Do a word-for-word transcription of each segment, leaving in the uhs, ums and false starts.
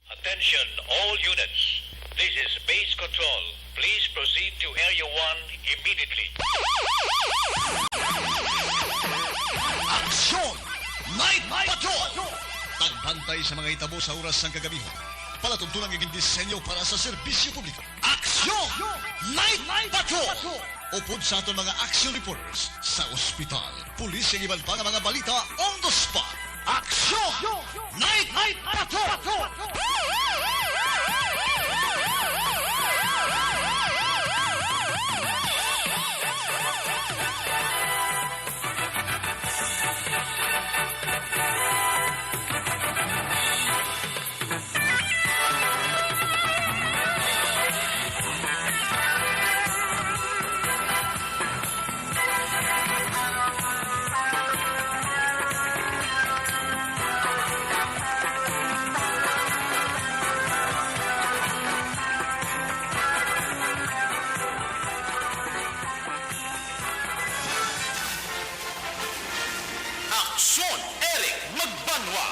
Attention, all units. This is Base Control. Please proceed to Area one immediately. Aksyon! Night Patrol! Pagbantay sa mga hitabo sa oras sang kagabi. Palatuntunan nga gindisenyo para sa serbisyo publiko. Aksyon! Night Patrol! Upod sa aton mga action reporters sa ospital, pulis, kag iban pa nga mga balita on the spot. Aksyon! Night Patrol! Aksyon, Eric Magbanwa.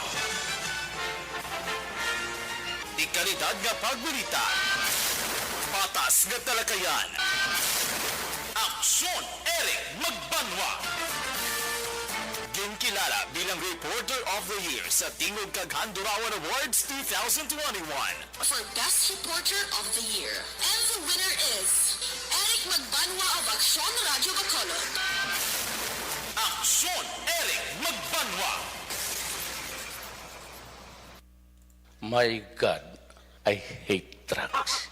Dekalidad nga pagbalita. Patas nga talakayan. Aksyon, Eric Magbanwa. Ginkilala bilang Reporter of the Year sa Tingog kag Handurawan Awards two thousand twenty-one. For Best Reporter of the Year. And the winner is Eric Magbanwa of Aksyon Radio Bacolod. Aksyon, Eric Magbanwa. My God, I hate drugs.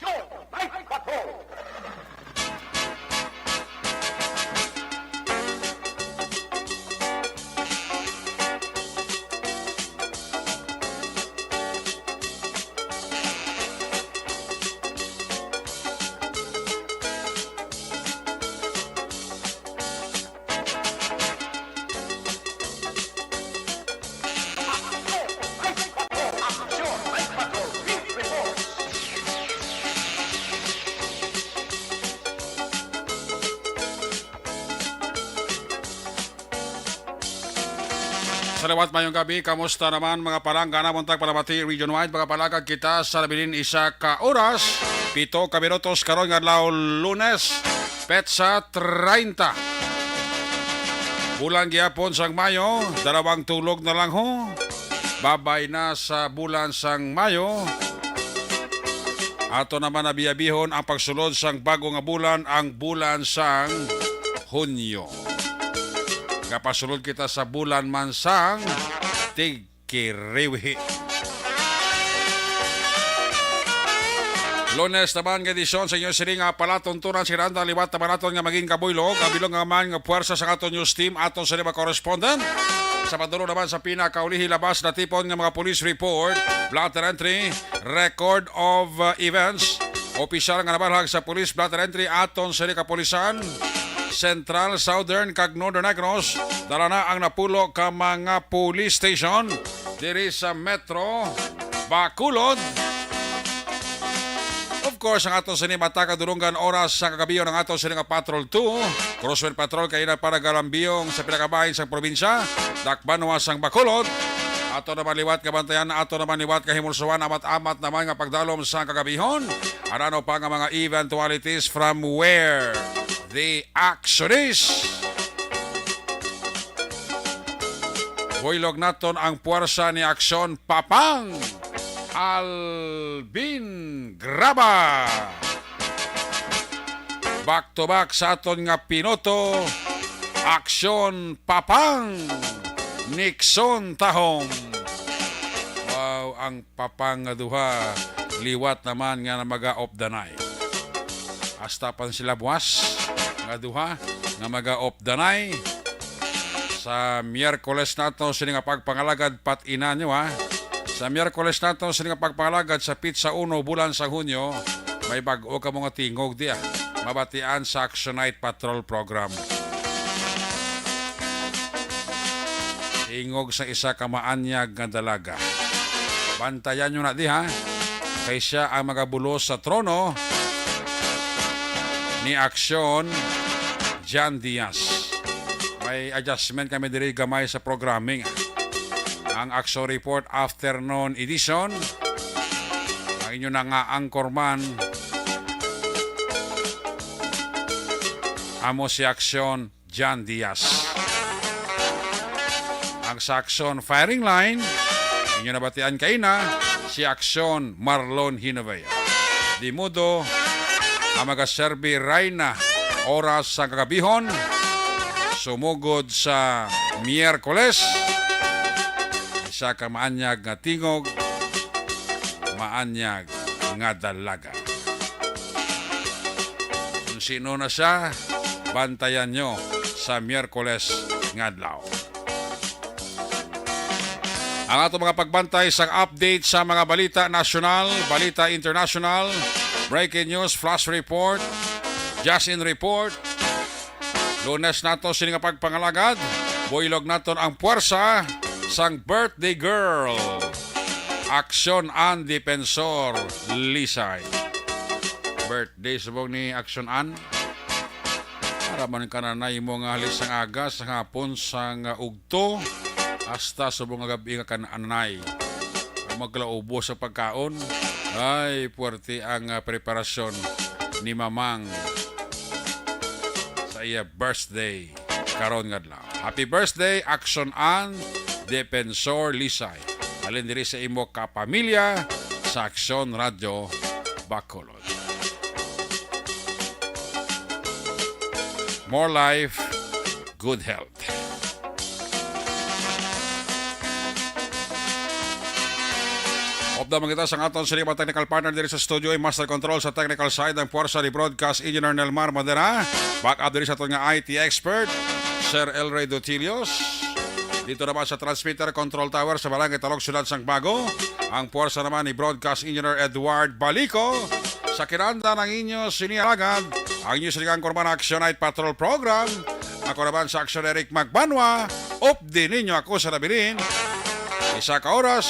Sa liwat, mayong gabi. Kamusta naman, mga palangga? Namon tag palamati region-wide, mga palangga, kita sa nabilin isa ka oras, pito ka minutos karon nga adlaw, Lunes, petsa treinta. Bulan gihapon sang Mayo, dalawang tulog na lang ho. Babay na sa bulan sang Mayo. Ato naman abi-abihon ang pagsulod sang bago nga bulan, ang bulan sang Hunyo. Gapasulod kita sa bulan man sang tig kiriwhi. Lunes naman nga edisyon sa inyo sini nga palatuntunan, si Randa liwat naman naton nga maging kabuylog, ang bilog nga man nga puwersa sa aton news team, aton sa mga correspondent. Sa pagdulong naman sa pinakaulihi, labas natipon nga mga police report, blotter entry, record of, uh, events, opisyal nga nabalhag sa police, blotter entry, aton sa kapulisan, Central, Southern, kag Northern Negros, dala na ang napulo ka mga police station diri sa Metro Bacolod. Of course, ang aton sini mata kadulungan oras sa kagabion ang aton sini nga Patrol two, Crosswind Patrol, kay na para galambiyong sa pinakabahin sa probinsya, dakbanwa sang Bacolod. Ato naman liwat nga bantayan, ato naman liwat nga himulsuan, amat-amat naman nga pagdalom sa kagabihon. Ano pa nga mga eventualities from where the action is. Buylog naton ang puwersa ni Aksyon Papang Alvin Graba. Back to back sa aton nga pinoto, Aksyon Papang Nixon Tahom. Wow, ang papang nga duha, liwat naman nga namaga-op danay. Hasta pan sila buwas nga duha nga maga-op danay. Sa Miyerkules nato sini nga pagpangalagad, pat-inan nyo, ha. Sa Miyerkules nato sini nga pagpangalagad sa pitsa uno, bulan sa Hunyo, may bag-o ka mga tingog diya. Mabatian sa Action Night Patrol Program. Tingog sa isa ka maanyag nga dalaga. Bantayan nyo na diha, kay siya ang magabulos sa trono ni Aksyon Jan Diaz. May adjustment kami diri gamay sa programming. Ang Aksyon Report Afternoon Edition. Inyo na nga anchorman, amo si Aksyon Jan Diaz. Ang sa Aksyon firing line, inyo nabatian kaina, si Aksyon Marlon Hinovea. Di mudo, ang magaserbi rayna oras sa kagabihon, sumugod sa Miyerkules, isa ka maanyag nga tingog, maanyag nga dalaga. Kung sino na siya, bantayan nyo sa Miyerkules nga adlaw. Ang ato mga pagbantay sa update sa mga balita nasyonal, balita international, breaking news, flash report, just in report. Lunes nato sini nga pagpangalagad, buylog naton ang puwersa sang birthday girl, Aksyon Ann Defensor Lisay. Birthday subong ni Aksyon Ann. Para man ka nanay mo nga hali sang aga, sang hapon, sang ugto, hasta subong nga gab-i nga kananay. Kung maglaubos sa pagkaon, ay, puwerte ang, ah, preparasyon ni Mamang sa iya birthday karon nga adlaw. Happy birthday, Aksyon Ann Defensor Lisay. Halin diri sa imo kapamilya sa Aksyon Radyo Bacolod. More life, good health. Upda man kita sa aton sini nga technical partner diri sa studio, ang master control sa technical side, ang puwersa ni Broadcast Engineer Nelmar Madera. Back up diri sa aton nga I T expert, Sir El Rey Dutilios. Dito naman sa transmitter control tower sa Barangay Talog, Siyudad sang Bago, ang puwersa naman ni Broadcast Engineer Edward Balico. Sa kinanda ng inyo sini alagad, ang inyo sinigang kurban Action Night Patrol Program. Ako naman sa Action Eric Magbanwa. Updi ninyo ako sa nabilin. Isa ka oras,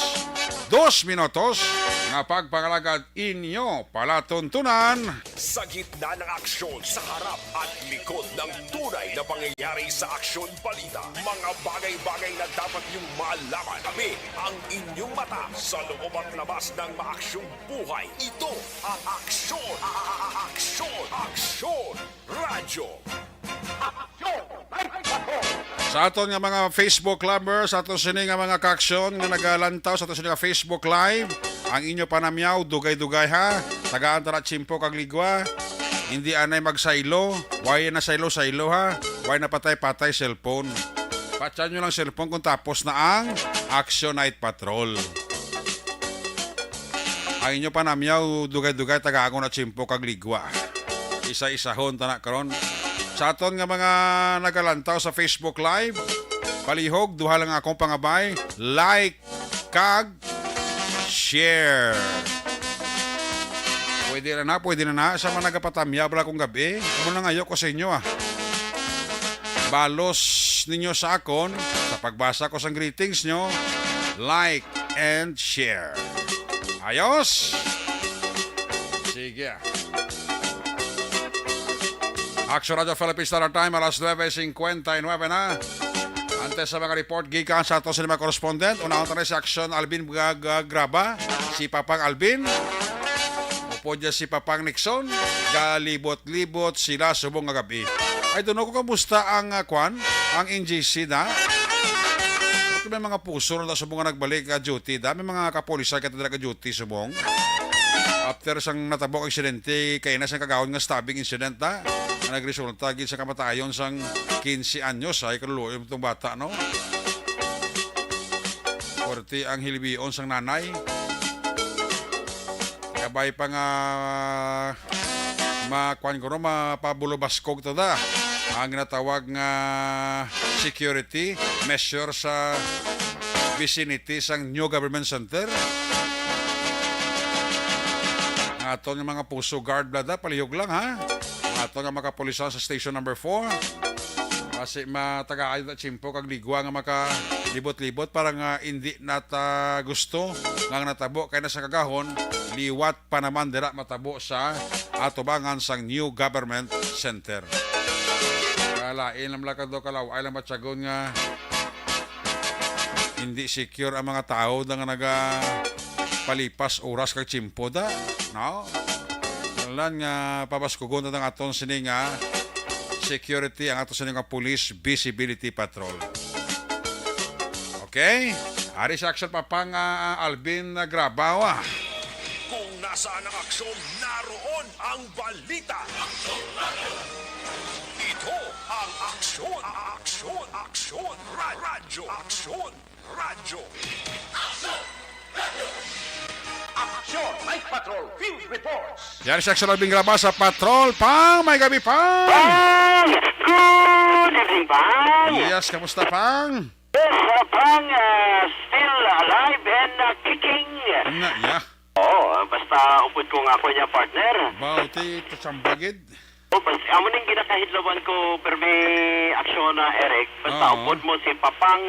dos minutos, nga pagpangalagad inyo palatuntunan. Sa gitna ng aksyon, sa harap at likod ng tunay na pangyayari sa Aksyon Balita, mga bagay-bagay na dapat niyong malaman. Kami ang inyong mata sa loob at labas ng maaksyong buhay. Ito ang Aksyon, Aksyon, Aksyon Radyo. Sa aton nga mga Facebook lovers, sa aton sini nga mga kaaksyon nga nagalantaw sa aton sini nga Facebook Live, ang inyo panamyaw, dugay-dugay ha. Tagaan ta na tiyempo kag ligwa. Hindi anay magsaylo. Way na saylo-saylo ha. Way na patay-patay cellphone. Patyan nyo lang cellphone kung tapos na ang Action Night Patrol. Ang inyo panamyaw, dugay-dugay, tagaan ko na tiyempo kag ligwa. Isa-isahon ta na karon. Sa aton nga mga nagalantaw sa Facebook Live, palihog, duha lang akong pangabay, like kag share. Pwede na na, pwede na na. Sa mga nagapatamyaw bala kung gabi, amo na ngayo ko sa inyo, ah. Balos ninyo sa akon, sa pagbasa ko sang greetings nyo, like and share. Ayos? Sige. Action Radio Philippines Standard Time, alas nuebe cincuenta y nueve na. Antes sa mga report gikan sa ato sa mga correspondent, unahon ta na si Action Alvin Ga-, Ga-, Graba, si Papang Alvin. Upod niya si Papang Nixon, galibot-libot sila subong nga gabi. Ay, dunno ko, kamusta ang, ah, kwan? Ang N G C na? May mga puso na subong nga nagbalik, ah, duty da. May mga kapulisan ka talaga duty subong. After sang natabo ang insidente, kay na sang kagahon nga stabbing incident da. Nga nagresulta gid sa kamatayon sang quince anyos, ay kaluluoy tong bata, no? Puwerte ang hilibion sang nanay. Kabay pa nga ma-, kwan ko, no, mapabulubaskog to da. Ang ginatawag nga security measure sa vicinity sang new government center. Ang aton nga mga puso guard, blada, palihog lang, ha? Ang aton nga mga kapulisan sa station number four. Basi matagaan ta tiyempo kag ligwa nga makalibot-libot para nga indi na ta gusto nga ang natabo kay na sa kagahon, liwat pa naman dira matabo sa atubangan sang new government center. Kalain lang lang kadto, kalaw-ay lang matyagon nga hindi secure ang mga tao na nga naga palipas oras kag tiyempo da, no? Kinahanglan nga pabaskugon ta ang aton sini nga security, ang aton sini nga police visibility patrol. Okay? Ari sa action pa pang, ah, Alvin, ah, Grabaw, ah. Kung nasaan ang aksyon, naroon ang balita. Ito ang Aksyon, Aksyon, Aksyon, Ra-, Radyo, Aksyon, Radyo. Aksyon, Night Patrol, Field Reports. Yan si Aksyon Alvin Grabaw sa Patrol, Pang. May gabi, Pang. Pang! Good evening, Pang! Yes, kamusta, Pang? Yes, uh, Pang, uh, still alive and, uh, kicking. Na, yeah. Oo, uh, basta upod ko nga ako niya, partner. Ba, uti, tasambagid. Oh, basta, amo ning ginakahidlawan ko, permi aksyon na, Eric. Basta Oo. upod mo si Papang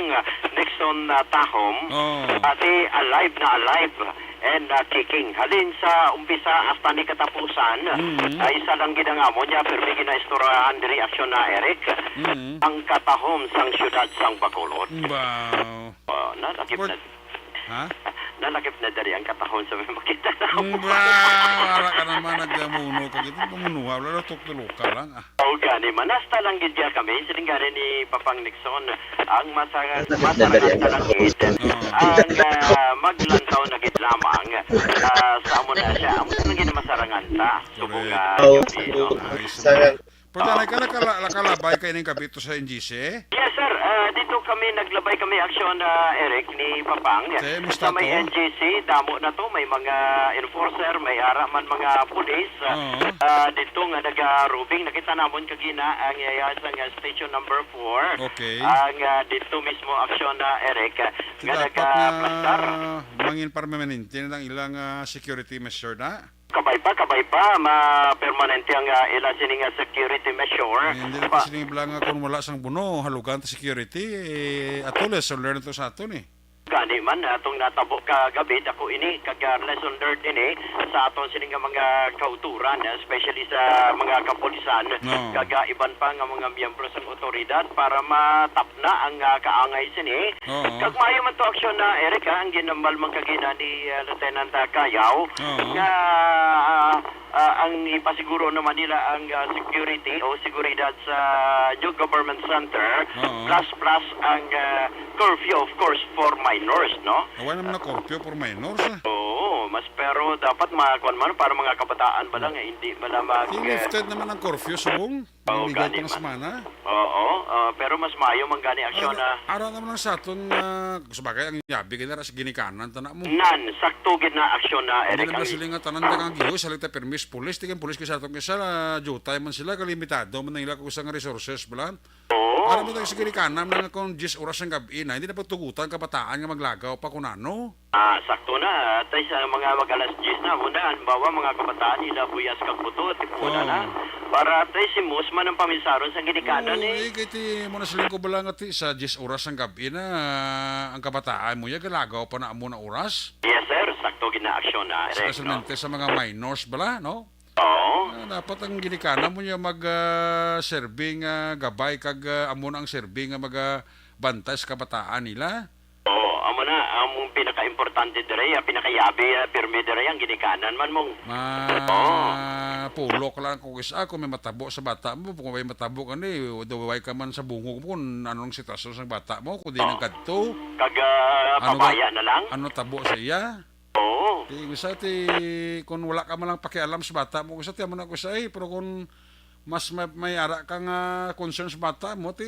Nixon, uh, Tahom. Oo. Ati alive na alive and, uh, kicking. Halin sa umpisa hasta ni katapusan, Mm. ay isa lang gid ang amo niya, permi ginaistoryahan diri aksyon na, Eric. Mm. Ang katahom sang siyudad sang Bacolod. Wow. Oh, nalakip Port- na. Ha? Nalakip na diri ang katahom sa may makita na. Mm, ba, wala ka naman nagmuno ka gid. Mamunuha, wala na, tuktulo ka lang, ah. O gani man, hasta lang gid ya kami, siling gani ni Papang Nixon, ang masarang, Nalakip na diri ang masarang katahom. talangit, Oh. ang, ah, maglantaw na gid lamang, ah, sa amo na siya, amo na gid masarangan ta. Subong Correct. nga Oh, yun, eh, no? Nice. Sarang. Pagka Ah. nagkala-, nakalabay ka ining kabit to sa N G C? Yes, sir. Ah, dito kami, naglabay kami aksyon, ah, Eric, ni Papang. Te, musta Sa may to? N G C, damo na to. May mga enforcer, may ara man mga pulis. Oo. Ah, dito nga nagarubing, nakita namon kagina ang iya sa nga station number four. Okay. Ang, ah, dito mismo aksyon na, Eric, ah, Ti nga dapat nga nagaplastar. mangin permanente na ang ilang, ah, security measure na? Kabay pa, kabay pa, ma-permanente ang, ah, ila sini nga security measure. Ay, hindi na Pa- pa sila nga kung wala sang buno, halugan ta security, eh, ato lesson learned to sa aton, eh. Gani man, atong natabo ka gabi, dako ini, kag, ah, lesson learned ini sa aton sini nga mga kauturan, especially sa mga kapulisan, Oo. kag, ah, iban pa nga mga miyembro sang otoridad para matapna ang, ah, kaangay sini. Oo. Kag maayo man to aksyon na, Eric, ha, ang ginambal man kagina ni, ah, Lieutenant, ah, Cayao, Oo. nga, ah, ah, ang ipasiguro naman nila ang, ah, security o seguridad sa New Government Center, Oo. plus, plus ang, ah, curfew, of course, for minors, no? Wala naman na curfew for minors, ah. Oo, mas pero dapat makuan man para mga kabataan ba lang, eh, hindi ba lang mag, Di eh, lifted naman ang curfew, subong. Oo, May gani pa nga man. semana. Oo, ah, pero mas maayo man gani aksyon Ara, na. ara naman lang sa aton, ah, sabagay, ang yabi gani ra sa ginikanan, tana mo. Nan, sakto gid na aksyon na, Hindi Eric, naman ang sila nga tanan daghang gihos, halita permis, pulis, tigang pulis kay sa aton kay sa, ah, jutay man sila, kalimitado man ang ila kung sa nga resources, bala. Oo. Para mo tayo sa ginikanan, mga kung diyes oras ng gabi na, hindi na pagtugutan kabataan nga maglagaw pa kung ano. Ah, sakto na. Tay sa mga mag-alas diyes na, muna, halimbawa, mga kabataan, ila buyas kag buto, tipuna Oo. na. Para, tay, si Mus man ang paminsaron sa ginikanan, Oo, eh. eh, kay ti, mo na siling ko bala nga ti, sa diyes oras ng gabi na, ang kabataan mo, ya, galagaw pa na amo na oras. Yes, sir. Sakto gid na aksyon na, Eric, no? Especialmente sa mga minors bala, no? Oo. Ah, dapat ang ginikanan mo niya mag, ah, serving, ah, gabay kag, ah, amo na ang serving nga mag, ah, bantay sa kabataan nila. Oo, amo na ang pinakaimportante dire, ang pinakayabi, ah, pirmi dire ang ginikanan man mong. Ma-, Oo. pulok lang ko kis-, ah, kung may matabo sa bata mo, kung may matabo ka ni, duway ka man sa bungog mo kung anong sitwasyon sa bata mo, kung di Oo. nang kadto. Kag, ah, Ano ba, pabaya na lang. ano tabo sa iya? Oo. Ti, kisa ti, kung wala ka man lang pakialam sa bata mo, kisa ti, amo na ko sa, eh, pero kung mas may, may ara ka nga concern sa bata mo, ti,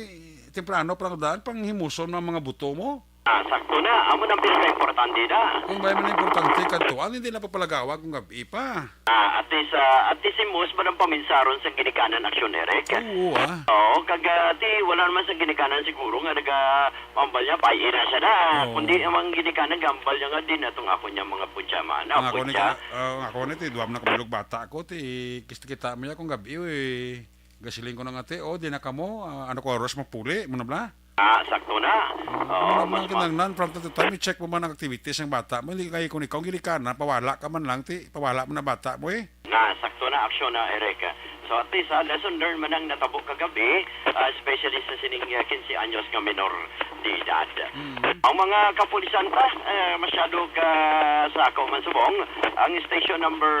temprano pa lang daan, panghimuson ang mga buto mo. Ah, sakto na. Amo nang pinaka-importante na. Kung may man importante, kadtuan, hindi na papalagawan kung gabi pa. Ah, at least, ah, at least si Mus man ang paminsaron sa ginikanan aksyon, Eric. Oo, ah. Oo, kag, ah, ti, wala naman sa ginikanan siguro nga naga-, Mambal niya, paiira siya na. Oo. Kundi ang mga ginikanan, gambal niya nga din atong ako niya mga putya man. Ang Ah, ako ni putya. ka-, ah, ang ako ni, ti, duwam na kabilog bata ko, ti, kis-, kita mo niya kung gabi, eh. Gasiling ko na nga, ti, "Oh, di na kamo, ah, ano ko, oras magpuli, mo na bla?" Ah, sakto na. Oo, Oo, naman, mas ma- kinahanglan, from time to time, i-check mo man ang activities ng bata mo. Hindi kayo kung ikaw, ang ginikanan, pawala ka man lang, ti, pawala mo na bata mo, eh. Na, sakto na aksyon na, Eric. So, at least, ah, lesson learned man ang natabo kagabi, ah, especially sa sining, ah, quince anyos nga minor. Didad. Mm. Ang mga kapulisan pa, eh, masyado ka sa ako man subong. Ang station number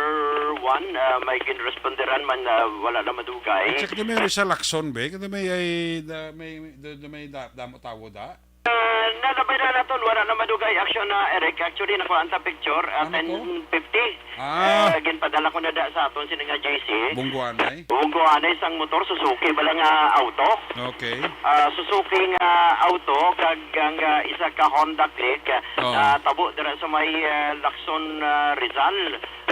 one, ah, may ginresponderan man, ah, wala na madugay. Check na may Rizal Lacson, be. Kaya may, ay, da, may, da, da, may da, damo tawo da. Ah, nalabay na naton, wala na madugay aksyon na, Eric. Actually, nakuha ang picture, ah, Ano to? ten fifty. Ah. Eh, ginpadala ko na da sa aton sini nga J C. Bungguanay? Bungguanay sang motor, Suzuki bala nga auto. Okay. Ah, Suzuki nga auto, kag ang, ah, isa ka Honda Click, Oh. ah, tabo dira sa may, ah, Lacson, ah, Rizal.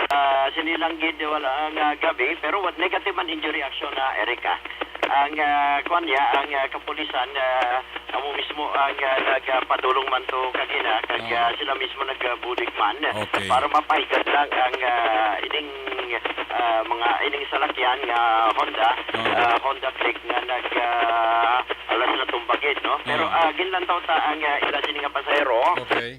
Ah, sini lang gid wala nga gabi, pero what negative man injury action na, Eric, ah. Ang, ah, kwan niya, ang, ah, kapulisan, ah, amo mismo ang, ah, nagpadulong man to kagina, kag, Oh. ah, sila mismo nagbulig man Okay. para mapahigad lang ang, ah, ining, ah, mga ining salakyan nga Honda, Oh. ah, Honda Click nga nag, ah, alas na tumbagid, no? Pero, Oh. ah, ginlantaw ta ang, ah, ila sini nga pasahero. Okay.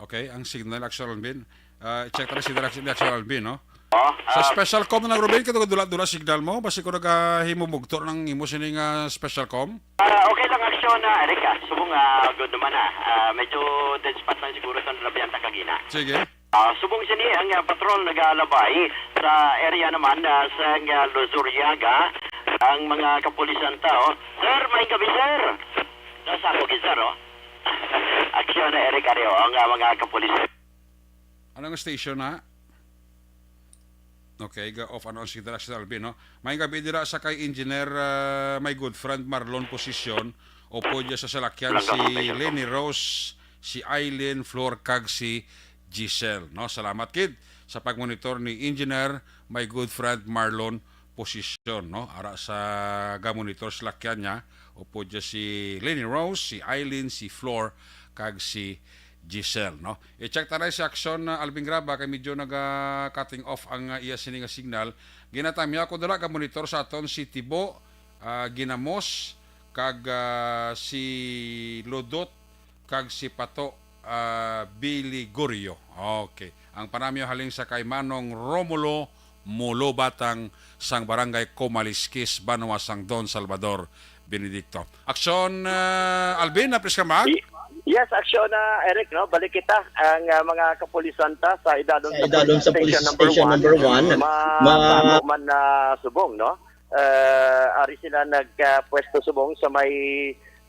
Okay, ang signal, Action Alvin. Ah, check ta na signal, Action, Action Alvin, no? Oh, Sa ah, special com na, Ruben, kaya dula-dula signal mo. Basi ko nagahimo bugto ng imo sining, ah, special com. Ah, okay lang, aksyon na, Eric, ah. Subong, ah, good naman, ah. Ah, medyo dead spot lang siguro itong labihan ta kagina. Sige. Ah, subong sini ang, ah, patrol nagalabay sa area naman, ah, sa, ah, Luzuriaga, ang mga kapulisan tao. Sir, may gabi, sir. Nasa ako, sir, oh. Aksyon na, Eric Areo, ang, ah, mga kapulisan. Anong station na? Okay, ga off ano ang signal, Action Alvin, no? May gabi dira sa kay Engineer, ah, my good friend Marlon Position, upod niya sa salakyan Lang si ako, Lenny Rose, si Eileen Flor, kag si Giselle, no? Salamat kid sa pagmonitor ni Engineer, my good friend Marlon Position, no? Ara sa gamonitor salakyan niya, upod niya si Lenny Rose, si Eileen, si Flor, kag si Giselle, no? I-check ta na si Action, uh, Alvin Graba, kay medyo naga-cutting off ang, uh, iya sini nga signal. Ginatamya ko dala ka monitor sa aton si Tibo, uh, Ginamos, kag, uh, si Lodot, kag si Pato, uh, Biligorio. Okay. Ang panamyo halin sa kay Manong Romulo Mulo Batang sang Barangay Comalisquis, Banwa sang Don Salvador Benedicto. Aksyon, ah, Alvin, napis ka man? Y-, yes, aksyon na, Eric, no? Balik kita. Ang, ah, mga kapulisan ta sa idalom Sa sa idalom police sa police station number station one, number one, ma-, ma- man, ah, subong, no? Ah, ari sila nagpwesto subong sa may,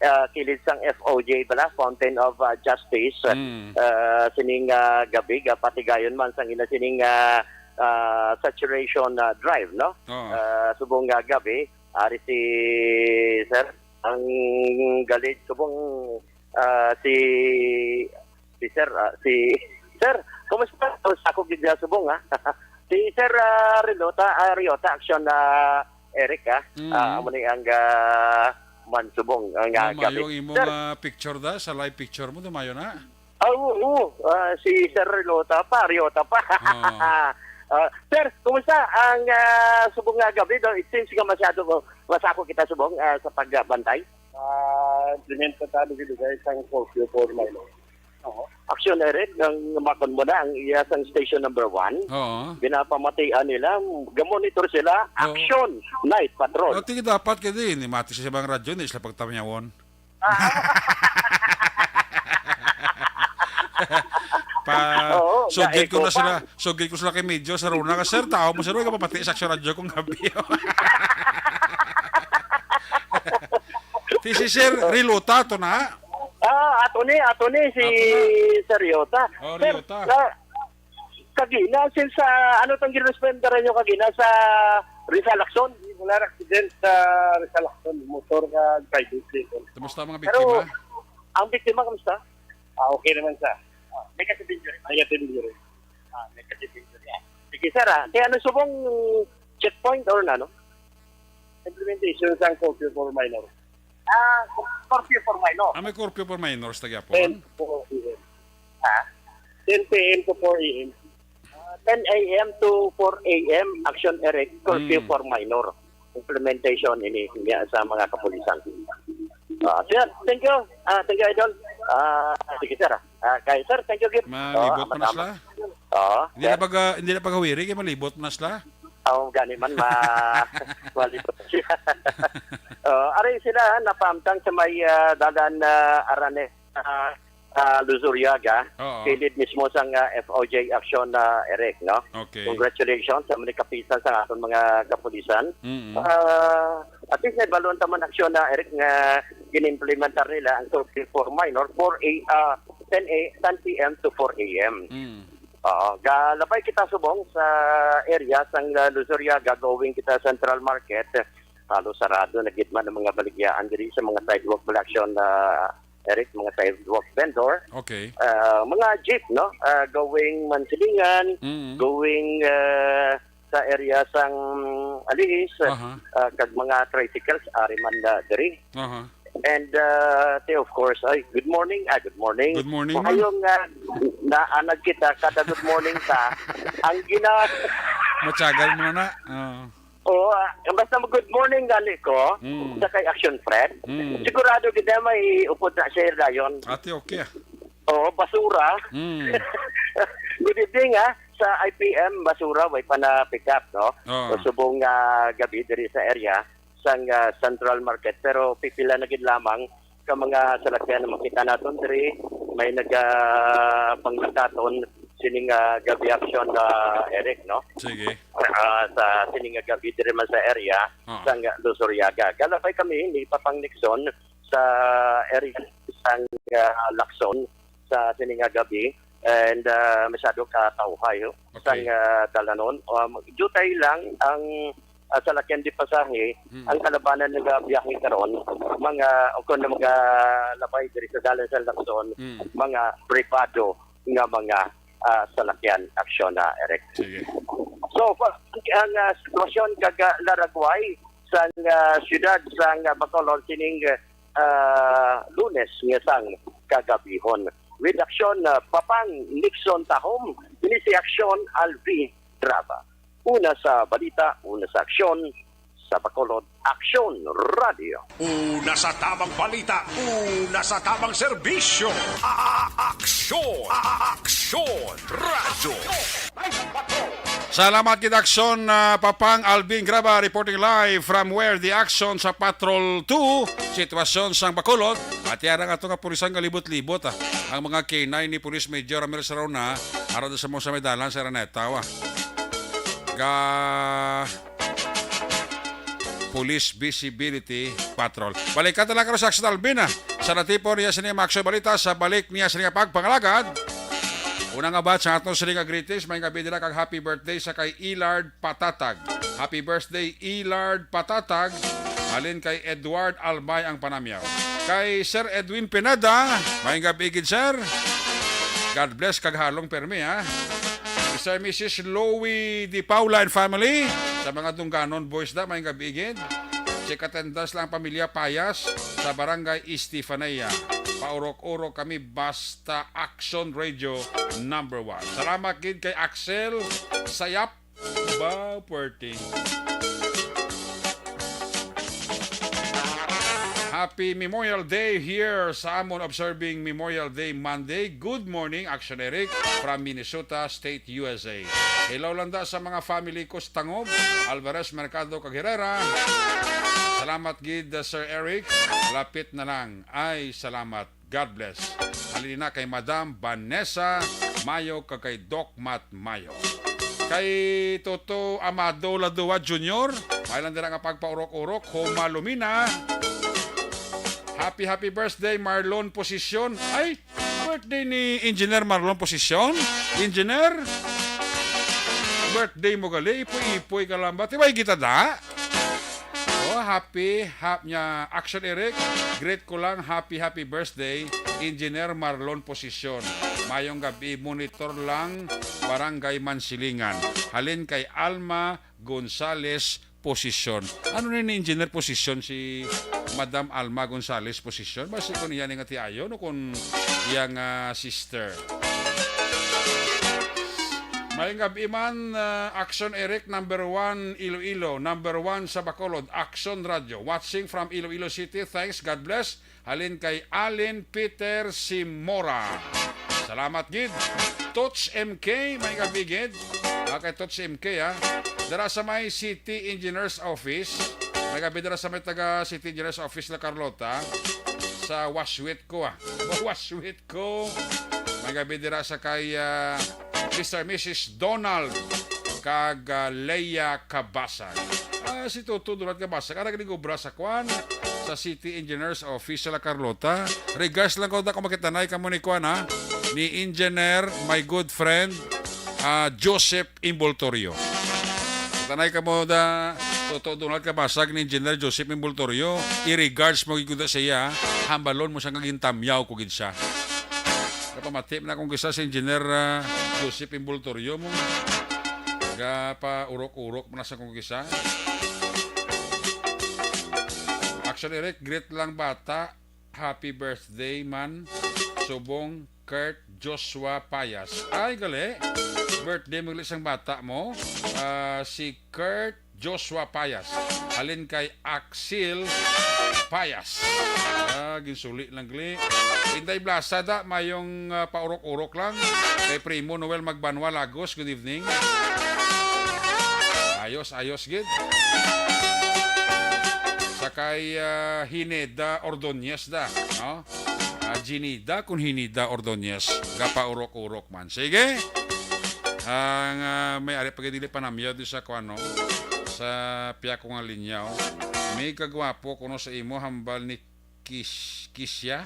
ah, kilid sang F O J bala, Fountain of, ah, Justice. Mm. Ah, sining, ah, gabi, gapatigayon man sang ila sining, ah, ah, saturation, ah, drive, no? Oo. Ah, subong nga gabi, ari si Sir, ang galid subong, ah, si, si Sir, ah, si Sir, kumusta? Kumusta ako gid subong, ha? Si Sir, ah, Rilota, ah, Riota, action na Eric, ha? Mm. Ah, amo ni ang, ah, man subong, ang, ah, Oh, mayo gabi. Ang imong, Sir. Ah, picture da, sa live picture mo, dumayo na. Ah, oo, oo. Ah, si Sir Rilota pa, Riota pa. Ah. Ah, sir, kumusta ang, ah, subong nga gabi, no? It seems nga masyado ko, masako kita subong, ah, sa pagbantay. Ah, implement pa tayo dito, guys, ang curfew for minor. Oo. Action Eric, ang makon mo na, ang iya sang station number one. Oo. Ginapamatian nila, gamonitor sila, Oo. Action, night patrol. O, tingin dapat kaya din, ni Mati sa ibang radyo, ni sila pagtamyawon. Pa, Oo, sugid ko na sila, sugid ko sila kay Medyo sa Rona. Sir, tao mo, sir, huwag ka papati sa Action Radyo kung gabi. Ti si Sir Rilota, to na? Ah, ato ni, ato ni, si Ato na. Sir Riota. Oh, Sir, Riota. Sa, kagina, since, ah, ano tong ginresponderan nyo kagina sa Rizal Lacson? Wala na accident sa Rizal Lacson, motor nga driving station. Kumusta ang mga Pero, biktima? Ang biktima, kumusta? Ah, okay naman siya. Ah, negative injury. Negative injury. Ah, negative injury. Ah. Sige, sir, ah. Kaya ano subong checkpoint or ano? Implementation sang curfew for minor. Ah, curfew for minor. Ah, may curfew for minors, tagyapon? Ten to four A M. Ha? Ten P M to four A M. Ah, ten A M to four A M, Action Eric, curfew Mm. for minor. Implementation ini niya sa mga kapulisan. Ah, sir, thank you. Ah, thank you, Idol. Ah, sige, sir. Ah, kay sir, thank you, Gib. Malibot Oh, man na sila. Oh, Hindi na sir. pag, ah, hindi na paghawiri, kay malibot na sila. Aw, gani man, ma-, malibot siya. Oh, ari sila, napahamtang sa may, ah, dalan na Araneta, ah, Luzuriaga, Oo. kilid mismo sang, ah, F O J aksyon na, Eric, no? Okay. Congratulations sa mga kapisan sa aton mga kapulisan. Mm. Ah, at least, nahibaluan ta man aksyon na, Eric, nga ginimplementar nila ang curfew for minor, four A, ah, ten A, ten P M to four A M. Mm. Oo, galabay kita subong sa area sang, ah, Luzuriaga, going kita Central Market. Halos sarado na gid man ang mga baligyaan diri sa mga sidewalk, wala aksyon na, Eric, mga sidewalk vendor. Okay. Ah, mga jeep, no? Ah, going Mansilingan, Mm. going, ah, sa area sang Aliis, Aha. ah, kag mga tricycles, ari man na diri. Aha. And, ah, te, of course, ay, good morning. Ah, good morning. Good morning, ma'am. Mahayong, ah, naanag kita, kada good morning ka. Ang gina- Matyagal mo na. Oo. Oo, ah, basta mag-good morning gali ko, Mm. sa kay Action Fred. Mm. Sigurado gid na may upod na siya dayon. Ate, okay, ah. Oo, basura. Mm. Good evening, ha. Sa I P M, basura, way pa na pick up, no? Oo. So, subong nga gabi diri sa area, sang, ah, Central Market. Pero pipila na gid lamang ka mga salakyan na makita naton diri, may naga, panglakaton sining, ah, gabi aksyon, ah, Eric, no? Sige. Ah, sa sining nga gabi diri man sa area Ah. sang Luzuriaga. Galapay kami ni Papang Nixon sa area sang, ah, Lacson sa sining nga gabi. And, ah, masyado ka tawhay, oh, Okay. sang, ah, dalanon. Um, jutay lang ang, ah, salakyan di pasahe, Hmm. ang kalabanan nga biyahe karon, mga, o kung mga labay diri sa dalan sa Lacson, Hmm. mga pribado nga mga, ah, salakyan, aksyon na, Eric. Sige. So, pa-, ang, ah, sitwasyon kag, ah, laragway sang, ah, siyudad sang, ah, Bacolod sining, ah, Lunes nga sang kagabihon. With action, ah, Papang Nixon Tahom, ini si Aksyon Alvin Draba. Una sa balita, una sa aksyon, sa Bacolod, Aksyon Radio. Una sa tamang balita, una sa tamang serbisyo. A-, a-, aksyon, a-, a-, aksyon, radyo. Salamat gid, Aksyon, ah, Papang Alvin Graba, reporting live from where the action sa Patrol two, sitwasyon sang Bacolod. At yan ang ato nga pulisan nga libot-libot, ah. Ang mga K nine ni Police Major Ramil Sarona, aron sa mga sa may dalan sa Araneta, ah. Ga Police Visibility Patrol. Balikan ta lang karon sa Aksyon Alvin, ah. Sa natipon niya sini mga aksyon balita, sa balik niya sini nga pagpangalagad. Una nga batch sa aton sini nga greetings, may gabi nila kag happy birthday sa kay Ilard Patatag. Happy birthday, Ilard Patatag. Halin kay Edward Albay ang panamyaw. Kay Sir Edwin Pineda, may gabi gid, sir. God bless kag halong permi, ha. Mister and Missus Louie Di Paula and family. Sa mga Dungganon boys da, may gabi gid. Check attendance lang, pamilya Payas sa Barangay Estefanía. Paurok-urok kami, basta Action Radio number one. Salamat gid kay Axel Sayap. Ba, puwerte. Happy Memorial Day here sa amon, observing Memorial Day Monday. Good morning, Action Eric, from Minnesota State, U S A. Hello landa sa mga family ko sa Tangob, Alvarez, Mercado, kag Herrera. Salamat gid, uh, Sir Eric. Lapit na lang. Ay, salamat. God bless. Halin na kay Madam Vanessa Mayo kag kay Doc Matt Mayo. Kay Toto Amado Ladua Junior, may lang dira nga pagpaurok-urok, Homa Lumina. Happy, happy birthday, Marlon Posisyon. Ay, birthday ni Engineer Marlon Posisyon. Engineer, birthday mo gali, ipoy-ipoy ka lang ba? Tiway kita da. Oh, happy, hap niya, Action Eric. Greet ko lang, happy, happy birthday, Engineer Marlon Posisyon. Mayong gabi, monitor lang, Barangay Mansilingan. Halin kay Alma Gonzales Posisyon. Ano ni, ni Engineer Posisyon, si Madam Alma Gonzales Posisyon? Basi kung iya ni nga tiayon o kung iya nga sister. Mayong gabi man, uh, Action Eric, number one Iloilo, number one sa Bacolod, Action Radio. Watching from Iloilo City, thanks, God bless. Halin kay Allen Peter Simora. Salamat gid. Touch M K, may gabi gid. Ah, kay Tots M K, ah. Dara sa may City Engineers Office. May gabi dara sa may taga City Engineers Office La Carlota. Sa Washwit ko, ah. Washwit ko. May gabi dira sa kay, ah, Mister Missus Donald kag, ah, Leia Cabasag. Ah, si Toto Donald Cabasag, ara gani gobra sa kwan, sa City Engineers Office sa La Carlota. Regards lang ko da kung makitanay kamo ni kwan, ha, ni Engineer, my good friend, ah, Joseph Imboltorio. Tanay kamo da, Toto Donald Cabasag ni Engineer Joseph Imboltorio. I-regards mo gid ko da sa iya, ha. Hambalon mo siya nga gintamyaw ko gid siya. Kapamati man akong kisa si Engineer, ah, Joseph Imboltorio mo. Gapaurok-urok man sa kong kisa. Action Eric, greet lang bata. Happy birthday man. Subong Kurt Joshua Payas. Ay, gali. Birthday mo gali sang bata mo. Ah, si Kurt Joshua Payas. Halin kay Axel Payas. Ah, ginsuli lang gali. Inday Blasada, mayong, ah, paurok-urok lang. Kay Primo Noel Magbanwa Lagos, good evening. Ayos, ayos gid. Sa kay, ah, Hineda Ordonez da, no? Ah, Ginida kun Hinida Ordonez, gapaurok-urok man. Sige. Ang, ah, may ari pa gid dili panamyaw di sa kuan, no? Sa piya ko nga linya, oh. May kagwapo kuno sa imo hambal ni Kis-, Kisya?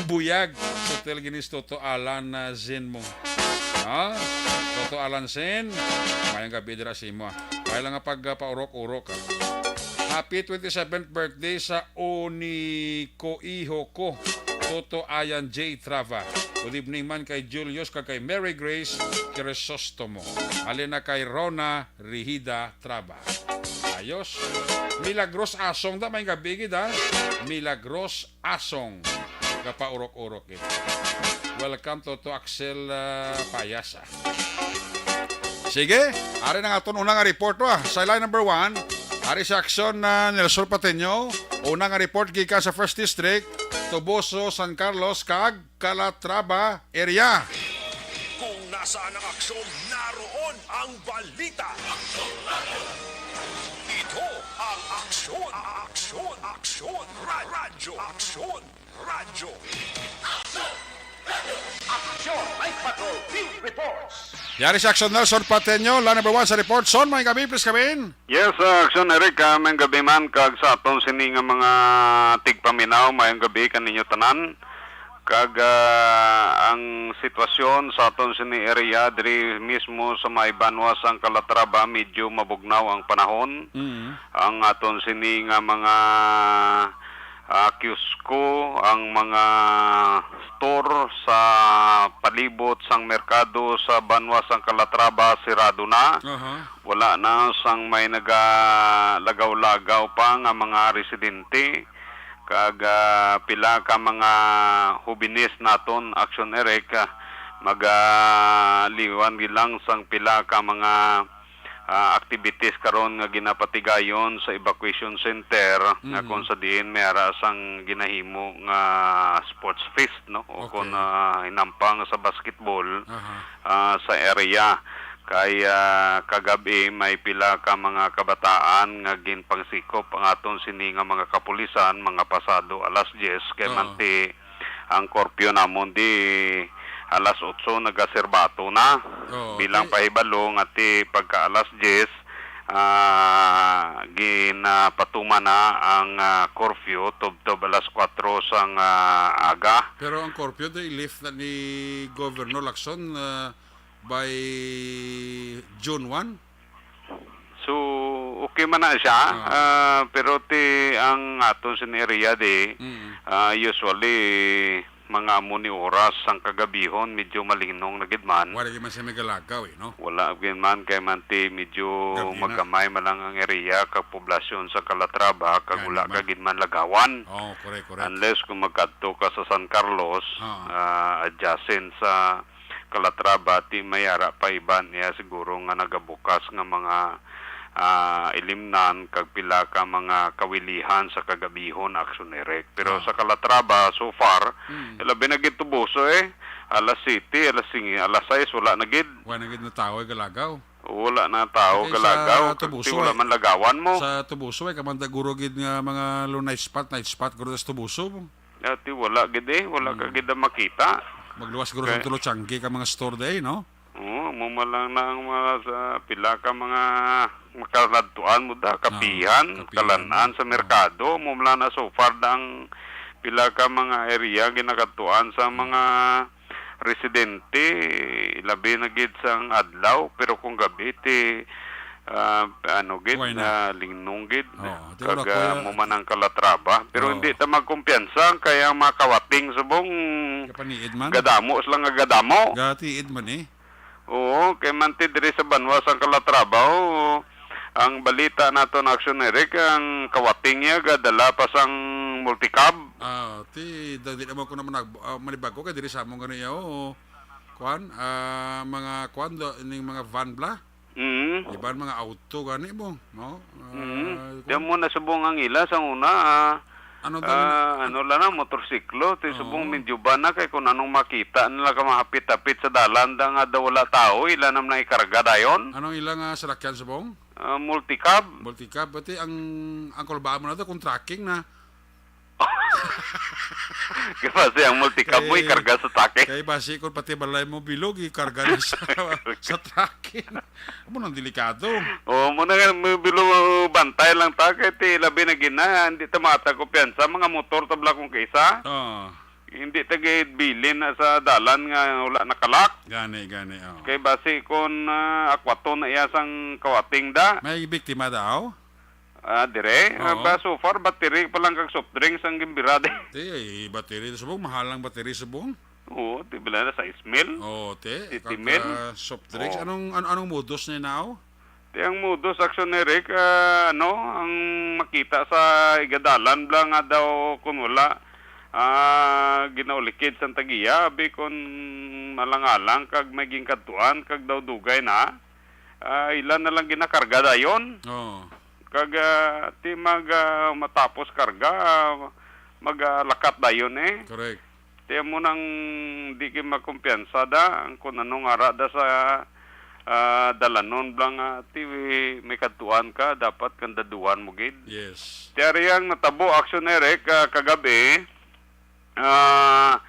Buyag. Sutil gini si Toto Alan, ah, Zen mo. Ha? Toto Alan Zen, mayong gabi dira sa imo, ah. May lang nga pag, ah, paurok-urok, ah. Happy twenty-seventh birthday sa Oniko iho ko, Toto Ayan J Trava. Good evening man kay Julius kag kay Mary Grace Crisostomo. Halin na kay Rona Rihida Traba. Ayos. Milagros Asong da, may gabi gid, ha? Milagros Asong. Gapaurok-urok gid. Welcome to, to Axel, ah, Payas, ah. Sige, ari na nga aton una nga report, ah. Sa line number one, ari si Action, ah, Nelson Patino. Una nga report gikan sa First District, Toboso, San Carlos, kag Calatrava area. Kung nasaan ang aksyon, naroon ang balita. Ito ang Aksyon, Aksyon, Aksyon, Ra-, Radyo, Aksyon, Radyo. Aksyon, Night Patrol, Field Reports. Yari si Action Nelson Patino, line number one sa report. Son, may gabi, please come in. Yes, uh, Action Eric, uh, mayong gabi man kag sa aton sini nga mga tigpaminaw, mayong gabi kaninyo tanan. Kag, ah, ang sitwasyon sa aton sini area diri mismo sa may banwa sang Calatrava, medyo mabugnaw ang panahon. Mm. Ang aton sini nga mga, ah, kiosko, ang mga store sa palibot sang merkado sa banwa sang Calatrava sirado na. Aha. Wala na sang may nagalagaw-lagaw pa nga mga residente. Kag, ah, pila ka mga hubines naton, Action Eric, ah, magaliwan gid lang sang pila ka mga, ah, activities karon nga ginapatigayon sa evacuation center nga Mhm. kung sa diin may ara sang ginahimo nga sports fest, no? O Okay. kung, ah, hinampang sa basketball, Aha. ah, sa area. Kay, ah, kagab-i may pila ka mga kabataan nga ginpangsikop ang aton sini nga mga kapulisan, mga pasado alas diyes, kay Oo. manti ang curfew namon di alas otso nagaserbato na. Oo, Bilang okay. pahibalo nga ti pagka alas diyes, ah, ginapatuman na ang, ah, curfew tubtob alas kwatro sang, ah, aga. Pero ang curfew di lift na ni Governor Lacson, ah, by June one? So, okay man na siya, Ah. ah, pero ti ang aton sini area di, Mm. ah, usually, mga amo ni oras sang kagabihon, medyo malinong na gid man. Wala gid man siya magalagaw, eh, no? Wala gid man, kay man ti medyo Gabi na. magamay man lang ang area kag poblasyon sa Calatrava, kag Gani wala man. ka gid man lagawan. Oh, correct, correct. Unless kung magkadto ka sa San Carlos, Ah. ah, adjacent sa Calatrava, ti may ara pa iban niya siguro nga nagabukas nga mga, ah, ilimnan kag pila ka mga kawilihan sa kagabihon, Action Eric. Pero Ah. sa Calatrava, so far, Mm. labi na gid Toboso, eh. Alas siyete, alas singge, alas sais, wala na gid. Wala na gid na tawo ay galagaw. Wala na tawo Okay, galagaw, sa kag Tubuso ti wala ay, man lagawan mo. Sa Tubuso ay, kamanda guro gid nga mga lo night spot, night spot, guro sa Tubuso. Ati wala gid eh, wala ka Hmm. gid ang makita. Magluwas guro sa Okay. Tulo Tiangge ka mga store day, no? Oo, mo man lang na ang mga sa pila ka mga makaladtuan mo da, Ah, kapihan, kapihan. Kalan-an sa Ah. merkado, mo man lang na so far da ang pila ka mga area ginakadtuan sa mga residente, labi na gid sang adlaw, pero kung gabi ti, ah, ano gid, Why not? ah, lingnong gid. Oo, di Kag, wala ko ah, ya- mo man ang Calatrava. Pero Oo. hindi ta magkumpiyansa kay ang mga kawating subong Kapaniid man. gadamo sila nga gadamo. Gatiid man eh. Oo, kay man ti diri sa banwa sang Calatrava, oh, ang balita nato na Action Eric, ang kawating niya gadala pa sang multicab. Ah, ti, da-, di naman ko naman nag-, ah, manibago kay diri sa among gani, oh, kuan, ah, mga kuan, do, ining mga van bla? Mm. Iban mga auto gani mo, no? Ah, Mm. kuan. Diyan mo nasubong ang ila sa una, ah, Ano daw? Ah, ano lang na, motorsiklo, ti subong Oh. medyo ba na kay kung anong makita nila ka mahapit-hapit sa dalan da nga daw wala tao, ila naman na ikarga dayon. Anong ila nga salakyan subong? Ah, multicab. Multicab, pati ang, ang kulbaan mo na to kung trucking na. Kay basi ang multicab mo Kay, ikarga sa trucking. Kay basi kung pati balay mo bilog, ikarga na sa, sa trucking. Amo nang delikado. Oh, mo na nga, mo bilo, bantay lang ta, kay ti labi na gina, hindi ta mata kumpiyansa, mga motor tabla kung kaisa. Oh. Hindi ta gid bilin na sa dalan nga wala nakalak. Gani, gani, oh. Kay basi kung, ah, akwaton na iya sang kawating da. May biktima daw? Ah, dire? Ah, Oo. Ba, so far, battery pa lang kag soft drinks ang gimbira di. Ti, ay, battery subong, mahal ang battery subong. Oo, ti, bila na sais mil. Oo, ti. Siyete mil. Kag, ah, soft drinks. Oo. Anong, an-, anong modus niya now? Ti, ang modus Action Eric, ah, ano, ang makita sa igadalan bla nga daw kun wala, ah, ginaulikid sang tagiya, abi kun malangalang kag may ginkadtuan kag daw dugay na, ah, ila na lang ginakarga dayon. Oo. Kag, ah, ti mag, ah, matapos karga, ah, mag, ah, lakat dayon eh. Correct. Ti amo nang di gid makumpiyansa da, ang kun ano nga ara da sa, ah, dalanon bla nga, ti may kadtuan ka, dapat kandaduan mo gid. Yes. Ti ari ang natabo, Action Eric, ah, kagabi, ah,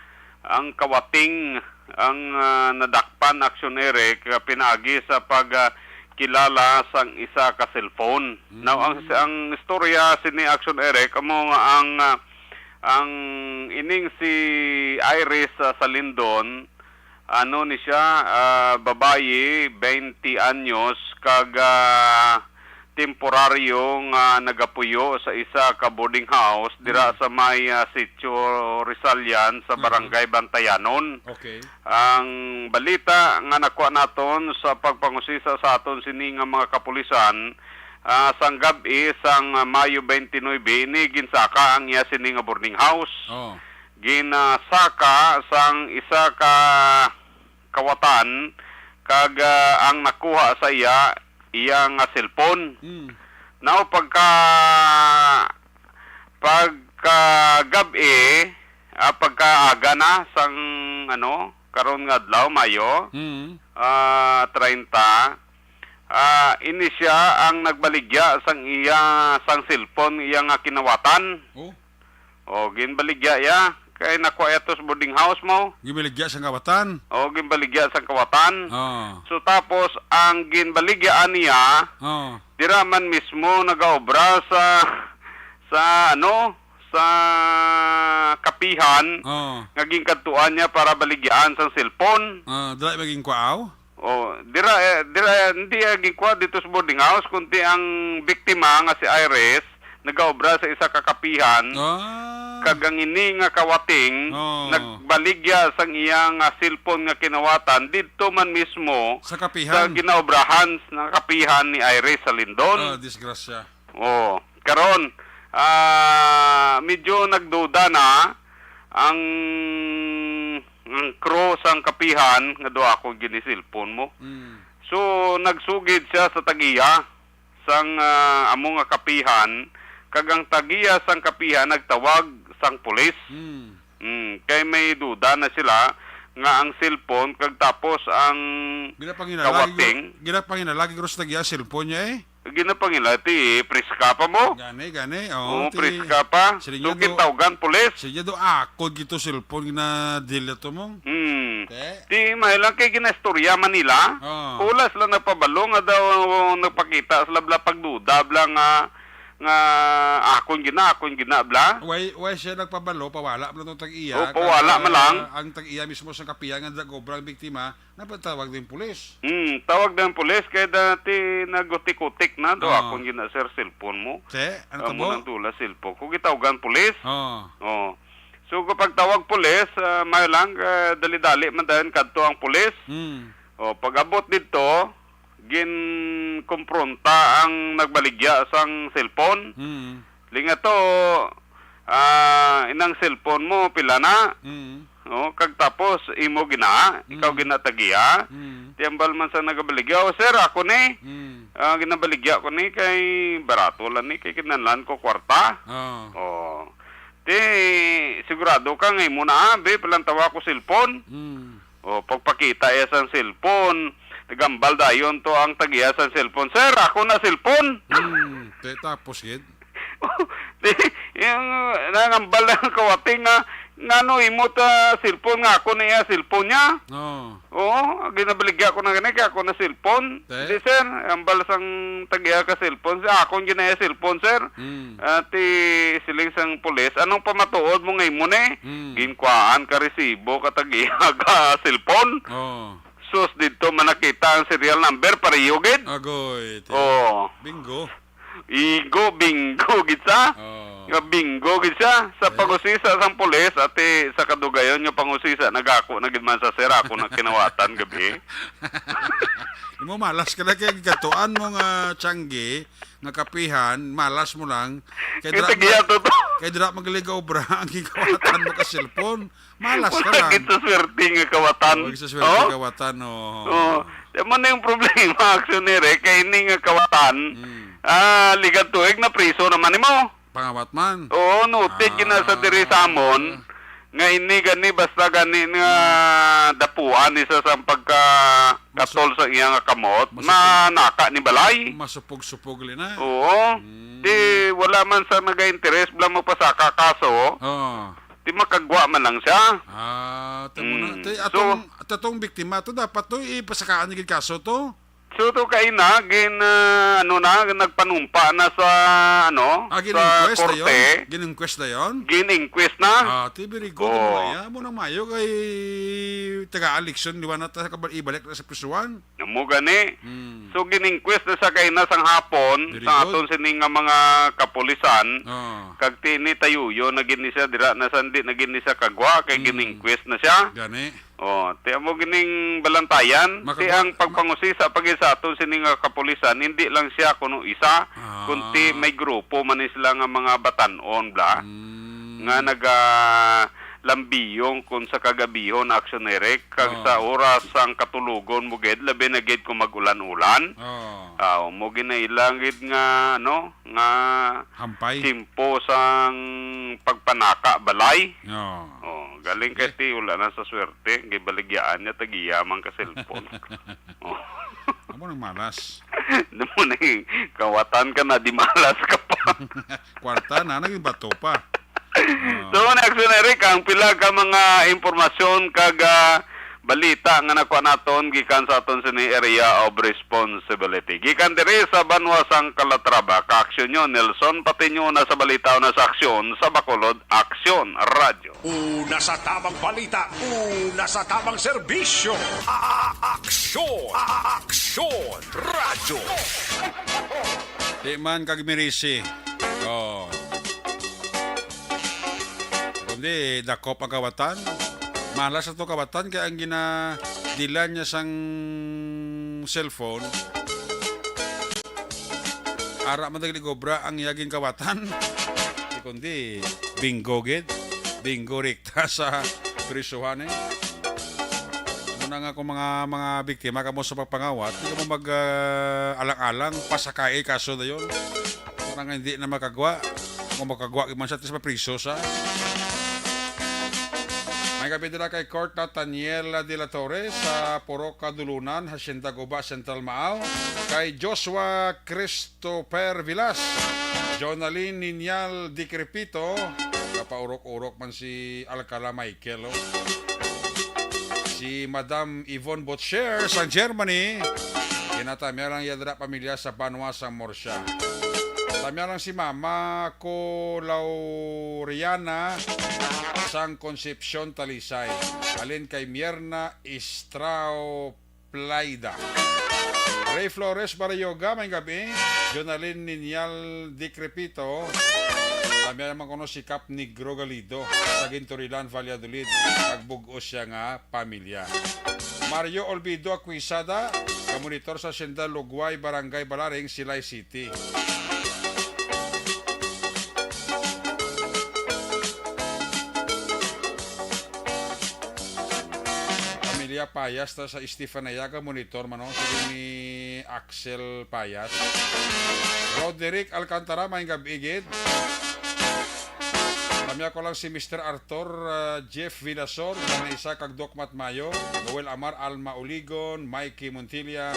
ang kawating, ang, ah, nadakpan, Action Eric, ah, pinaagi sa pag, ah, kilala sang isa ka cellphone. Mm. Now, ang, ang istorya sini, Action Eric, amo nga ang, ah, ang ining si Iris, ah, Salindon, ano ni siya, ah, babayi, twenty anyos, kag, ah, temporaryo nga nagapuyo sa isa ka boarding house dira Mm. sa may, ah, Sitio Rizalian sa Mhm. Barangay Bantayanon. Okay. Ang balita nga nakuha naton sa pagpangusisa sa aton sini nga mga kapulisan, ah, sang gab-i sang Mayo twenty-nine, ini ginsaka ang iya sini nga boarding house. Oh. Ginasaka sang isa ka kawatan kag, ah, ang nakuha sa iya, iya nga cellphone. Mm. Now, pagka, pagka gab-i, ah, pagka aga na sang, ano, karon nga adlaw, Mayo, Mm. ah, treinta, ah, ini siya ang nagbaligya sang iya, sang cellphone iya nga kinawatan. Oh. O, ginbaligya iya. Kay nakuha iya to sa boarding house mo. Ginbaligya sa kawatan. O, ginbaligya sa kawatan. Oh. So, tapos, ang ginbaligyaan niya, Oh. dira man mismo nagaobra sa, sa, ano, sa kapihan Oh. nga ginkadtuan niya para baligyaan sang cellphone. Ah, dira maging kwaaw? Oh, dira, eh, dira, eh, hindi, eh, ginkuha dito sa boarding house, kundi ang biktima nga si Iris, nagaobra sa isa ka kapihan, Ah. kag ang ini nga kawating, Oh. nagbaligya sang iya nga cellphone nga kinawatan, didto man mismo Sa kapihan? sa ginaobrahan nga kapihan ni Iris Salindon. Ah, disgrasya. Oh, karon, ah, medyo nagduda na ang, ang crew sang kapihan nga duha ko gini cellphone mo. Mm. So, nagsugid siya sa tagiya sang, ah, amo nga kapihan, kag ang tagiya sang kapihan nagtawag sang pulis. Mm. Mm, kay may duda na sila, nga ang cellphone, kag tapos ang Ginapangina lagi kawating. Guro, ginapangina lagi guro sa tag-iya cellphone niya, eh. Ginapangina, ti, priska pa mo? Gani, gani. Oo, Oo, ti, priska pa. Sige niya do, gitawgan pulis. Sige niya do, akon gito cellphone na deal to mo. Hmm. Te? Ti, may lang kay ginastorya man nila. Oo. Wala sila napabalo nga daw nagpakita sila bla pagduda bla nga, nga akon gina, akon gina bla. Why, why siya nagpabalo? Pawala bla tong tag-iya. O, pawala Kag, man lang. Ah, ang tag-iya mismo sa kapiya nga nag-obra ang biktima, napatawag din pulis. Hmm, tawag din pulis kay dati nagutik-utik na do. Oo. Akon gina, sir, cellphone mo. Te, ano Amo tabo? Nang dula cellphone. Kung gitawgan pulis. Oo. Oh. So, kapag tawag pulis, ah, may lang, ah, dali-dali man dayon kadto ang pulis. Hmm. Oh, pag-abot didto, ginkompronta ang nagbaligya sang cellphone. Hmm. Lingato, ah, inang cellphone mo, pila na? Mm. Oh, kag tapos, imo gina, ikaw Mm. ginatagiya. Mm. Ti hambal man sa nagabaligya, "Oh, sir, ako ni. Mm. Ah, ginabaligya ko ni kay barato lang ni, kay kinahanglan ko kwarta." Oh. Oh. Ti, sigurado ka nga imo na, ah, be, palantawa ko cellphone. Mm. Oh, pagpakita iya sang cellphone, nagambal dayon to ang tagiya sang cellphone, "Sir, ako na cellphone." Hmm, te, tapos, gid? Di, yung, uh, nangambal na ang kawating nga, "Ngano imo ta cellphone nga ako na iya cellphone niya?" Oh. Oo, ginabaligya ko na gani, kay ako na cellphone. Te? Di, sir, ambal sang tagiya ka cellphone, sa akon gina iya cellphone, sir. Hmm. Ah, ti siling sang pulis, "Anong pamatuod mo nga imo ni?" Hmm. Ginkuhaan ka resibo ka tagiya ka cellphone. Oh. Sus, didto man nakita ang serial number, pareho gid. Agoy, ti-, Oo. Bingo. Igo, bingo gid sa. Oh. Nga bingo gid siya. Sa Eh? pangusisa sang pulis, ati sa kadugayon nga pangusisa, nagako na gid man sa sir, ako na kinawatan gabi. Imo malas ka na kay gatuan mo nga tiyanggi, nga kapihan, malas mo lang. Kay Kay dra-, tagiya to to. Kay dra magalig obra ang gigawatan mo ka cellphone. Malas ka Wala lang. Gid sa swerte nga kawatan. Wala gid sa swerte Oh? Kawatan, oh. Oh. Di man na yung problema, aksyoner, eh. Kay ini nga kawatan, Mm. ah, ligat tuig na priso naman nimo. Pangawat man. Oo, noted gid na sa diri sa amon. Ah. Nga ini gani, basta gani nga Mm. dapuan ni sa, sa pagka Masu-, katol sa iya nga kamot, masu-, manaka ni balay. Masupog-supog li na. Oo. Mm. Di, wala man sa naga-interes, wala mo pasaka kaso. Oo. Di makagwa man lang siya. Ah, tamo na. Mm. Ti, So, atong, atong biktima to, dapat to, ipasakaan niya gid kaso to. So, to kaina, gin, ah, ano na, nagpanumpa na sa, ano, Ah, sa gin-inquest na korte. Yun? Gin-inquest na yun? Gin-inquest na. Ah, ti, very good. Oo. Mo na, mo nang mayo kay taga-election, liwan na ta, kabal-, ibalik na sa prisuhan. Amo gani. Hmm. So, gin-inquest na sa kaina sang hapon, Very sa good. Aton sini nga mga kapulisan, Ah. kag tini tayuyo na gid ni siya, dira na sa hindi na gid ni siya kagwa, kay Hmm. gin-inquest na siya. Gani. Oh, ti amo gining balantayan, Makagwa-, ti ang ma- pagpangusisa pa gid sa aton sini nga kapulisan, hindi lang siya kuno isa, Ah. kundi may grupo man ni sila nga mga batan-on, bla, Hmm. nga naga lambiyong kon sa kagabihon, aksyon, Eric, kag Oh. sa oras sang katulogon mo gid, labi na gid kung mag-ulan-ulan. Oh. Ah, mo ginailang gid nga, ano, nga Hampay. Tiyempo sang pagpanaka balay. Oo. Oh, galing kay Sige. Ti, wala na sa swerte. Gibaligyaan niya, tagiya man ka cellphone. Oh. Amo nang malas. Amo na yung kawatan ka na, di malas ka pa. Kwarta na, naging bato pa. Oo. So, next na, Eric, ang pila ka mga impormasyon kag, ah, balita nga nakuha naton gikan sa aton sini area of responsibility. Gikan diri sa banwa sang Calatrava, kaaksyon nyo, Nelson Patiño na sa balita o na sa aksyon sa Bacolod Aksyon Radyo. Una sa tamang balita, una sa tamang serbisyo. A-, a-, aksyon, a-, a-, aksyon radyo. Di man kag mirisi. Oh. Kundi, dakop ang kawatan. Malas na to kawatan, kaya ang ginadilan niya sang cellphone, ara man daglig obra ang iya ginkawatan. Kundi, bingo gid. Bingo rikta sa prisuhan, eh. Muna nga kung mga, mga biktima kamo sa pagpangawat, di kamo mag, ah, alang-alang, pasakai kaso dayon. Para nga hindi na makagwa. Kung makagwa, man siya, tis mapriso sa. May gabi dira kay Court Nathaniel de la Torre sa Purok Kadulunan, Hacienda Guba, Central Maao. Kay Joshua Christopher Vilas, Jonalyn Niñal Decrepito, kapaurok-urok man si Alcala Michael, oh. Si Madam Yvonne Butcher sa Germany. Ginatamya lang iya dira pamilya sa banwa sang Murcia. Tamya lang si Mama ko Lauriana sang Concepcion, Talisay. Halin kay Mierna Istrao Plaida. Ray Flores Barrioga, may gabi. Jonalyn Niñal Decrepito. Tamya naman kuno si Cap Negro Galido sa Ginturilan, Valladolid. Nagbug-os siya nga pamilya. Mario Olvido Aquisada, ka monitor sa Hacienda Lugway, Barangay Balaring, Silay City. Pamilya Payas ta sa Stefan Ayaga, monitor man, oh. Sige ni Axel Payas. Roderick Alcantara, may gabi gid. Tamya ko lang si Mister Arthur, ah, Jeff Vilasor, Vanessa kag Doc Matmayo, Noel Amar, Alma Uligon, Mikey Montilla,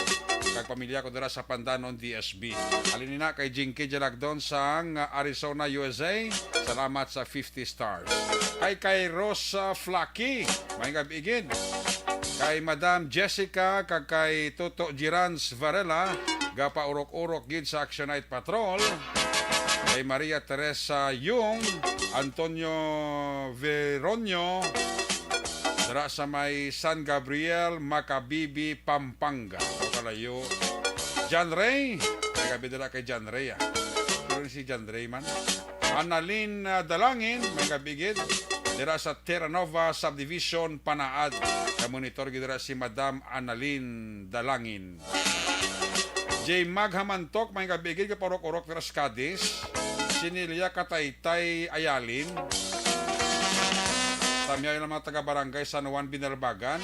kag pamilya ko dira sa Pandanon, D S B. Halin na kay Jinky Jalagdon sang, ah, Arizona, U S A. Salamat sa fifty stars. Kay, kay Rosa Flaky, may gabi gid. Kay Madam Jessica, kag kay Toto Girans Varela, gapaurok-urok gid sa Action Night Patrol. Kay Maria Teresa Yung, Antonio Veronio, dira sa may San Gabriel, Macabibi, Pampanga. O, kalayo. John Ray, may gabi dira kay John Ray, ah. Pero si John Ray man. Annalyn, ah, Dalangin, may gabi gid. Dira sa Terranova Subdivision, Panaad. Ka monitor gid dira si Madam Annalyn Dalangin. J Mag Hamantok, may gabi gid, kapaurok-urok dira sa Cadiz. Si Nelia Kataytay Ayalin. Tamya ang mga taga-barangay San Juan Binalbagan.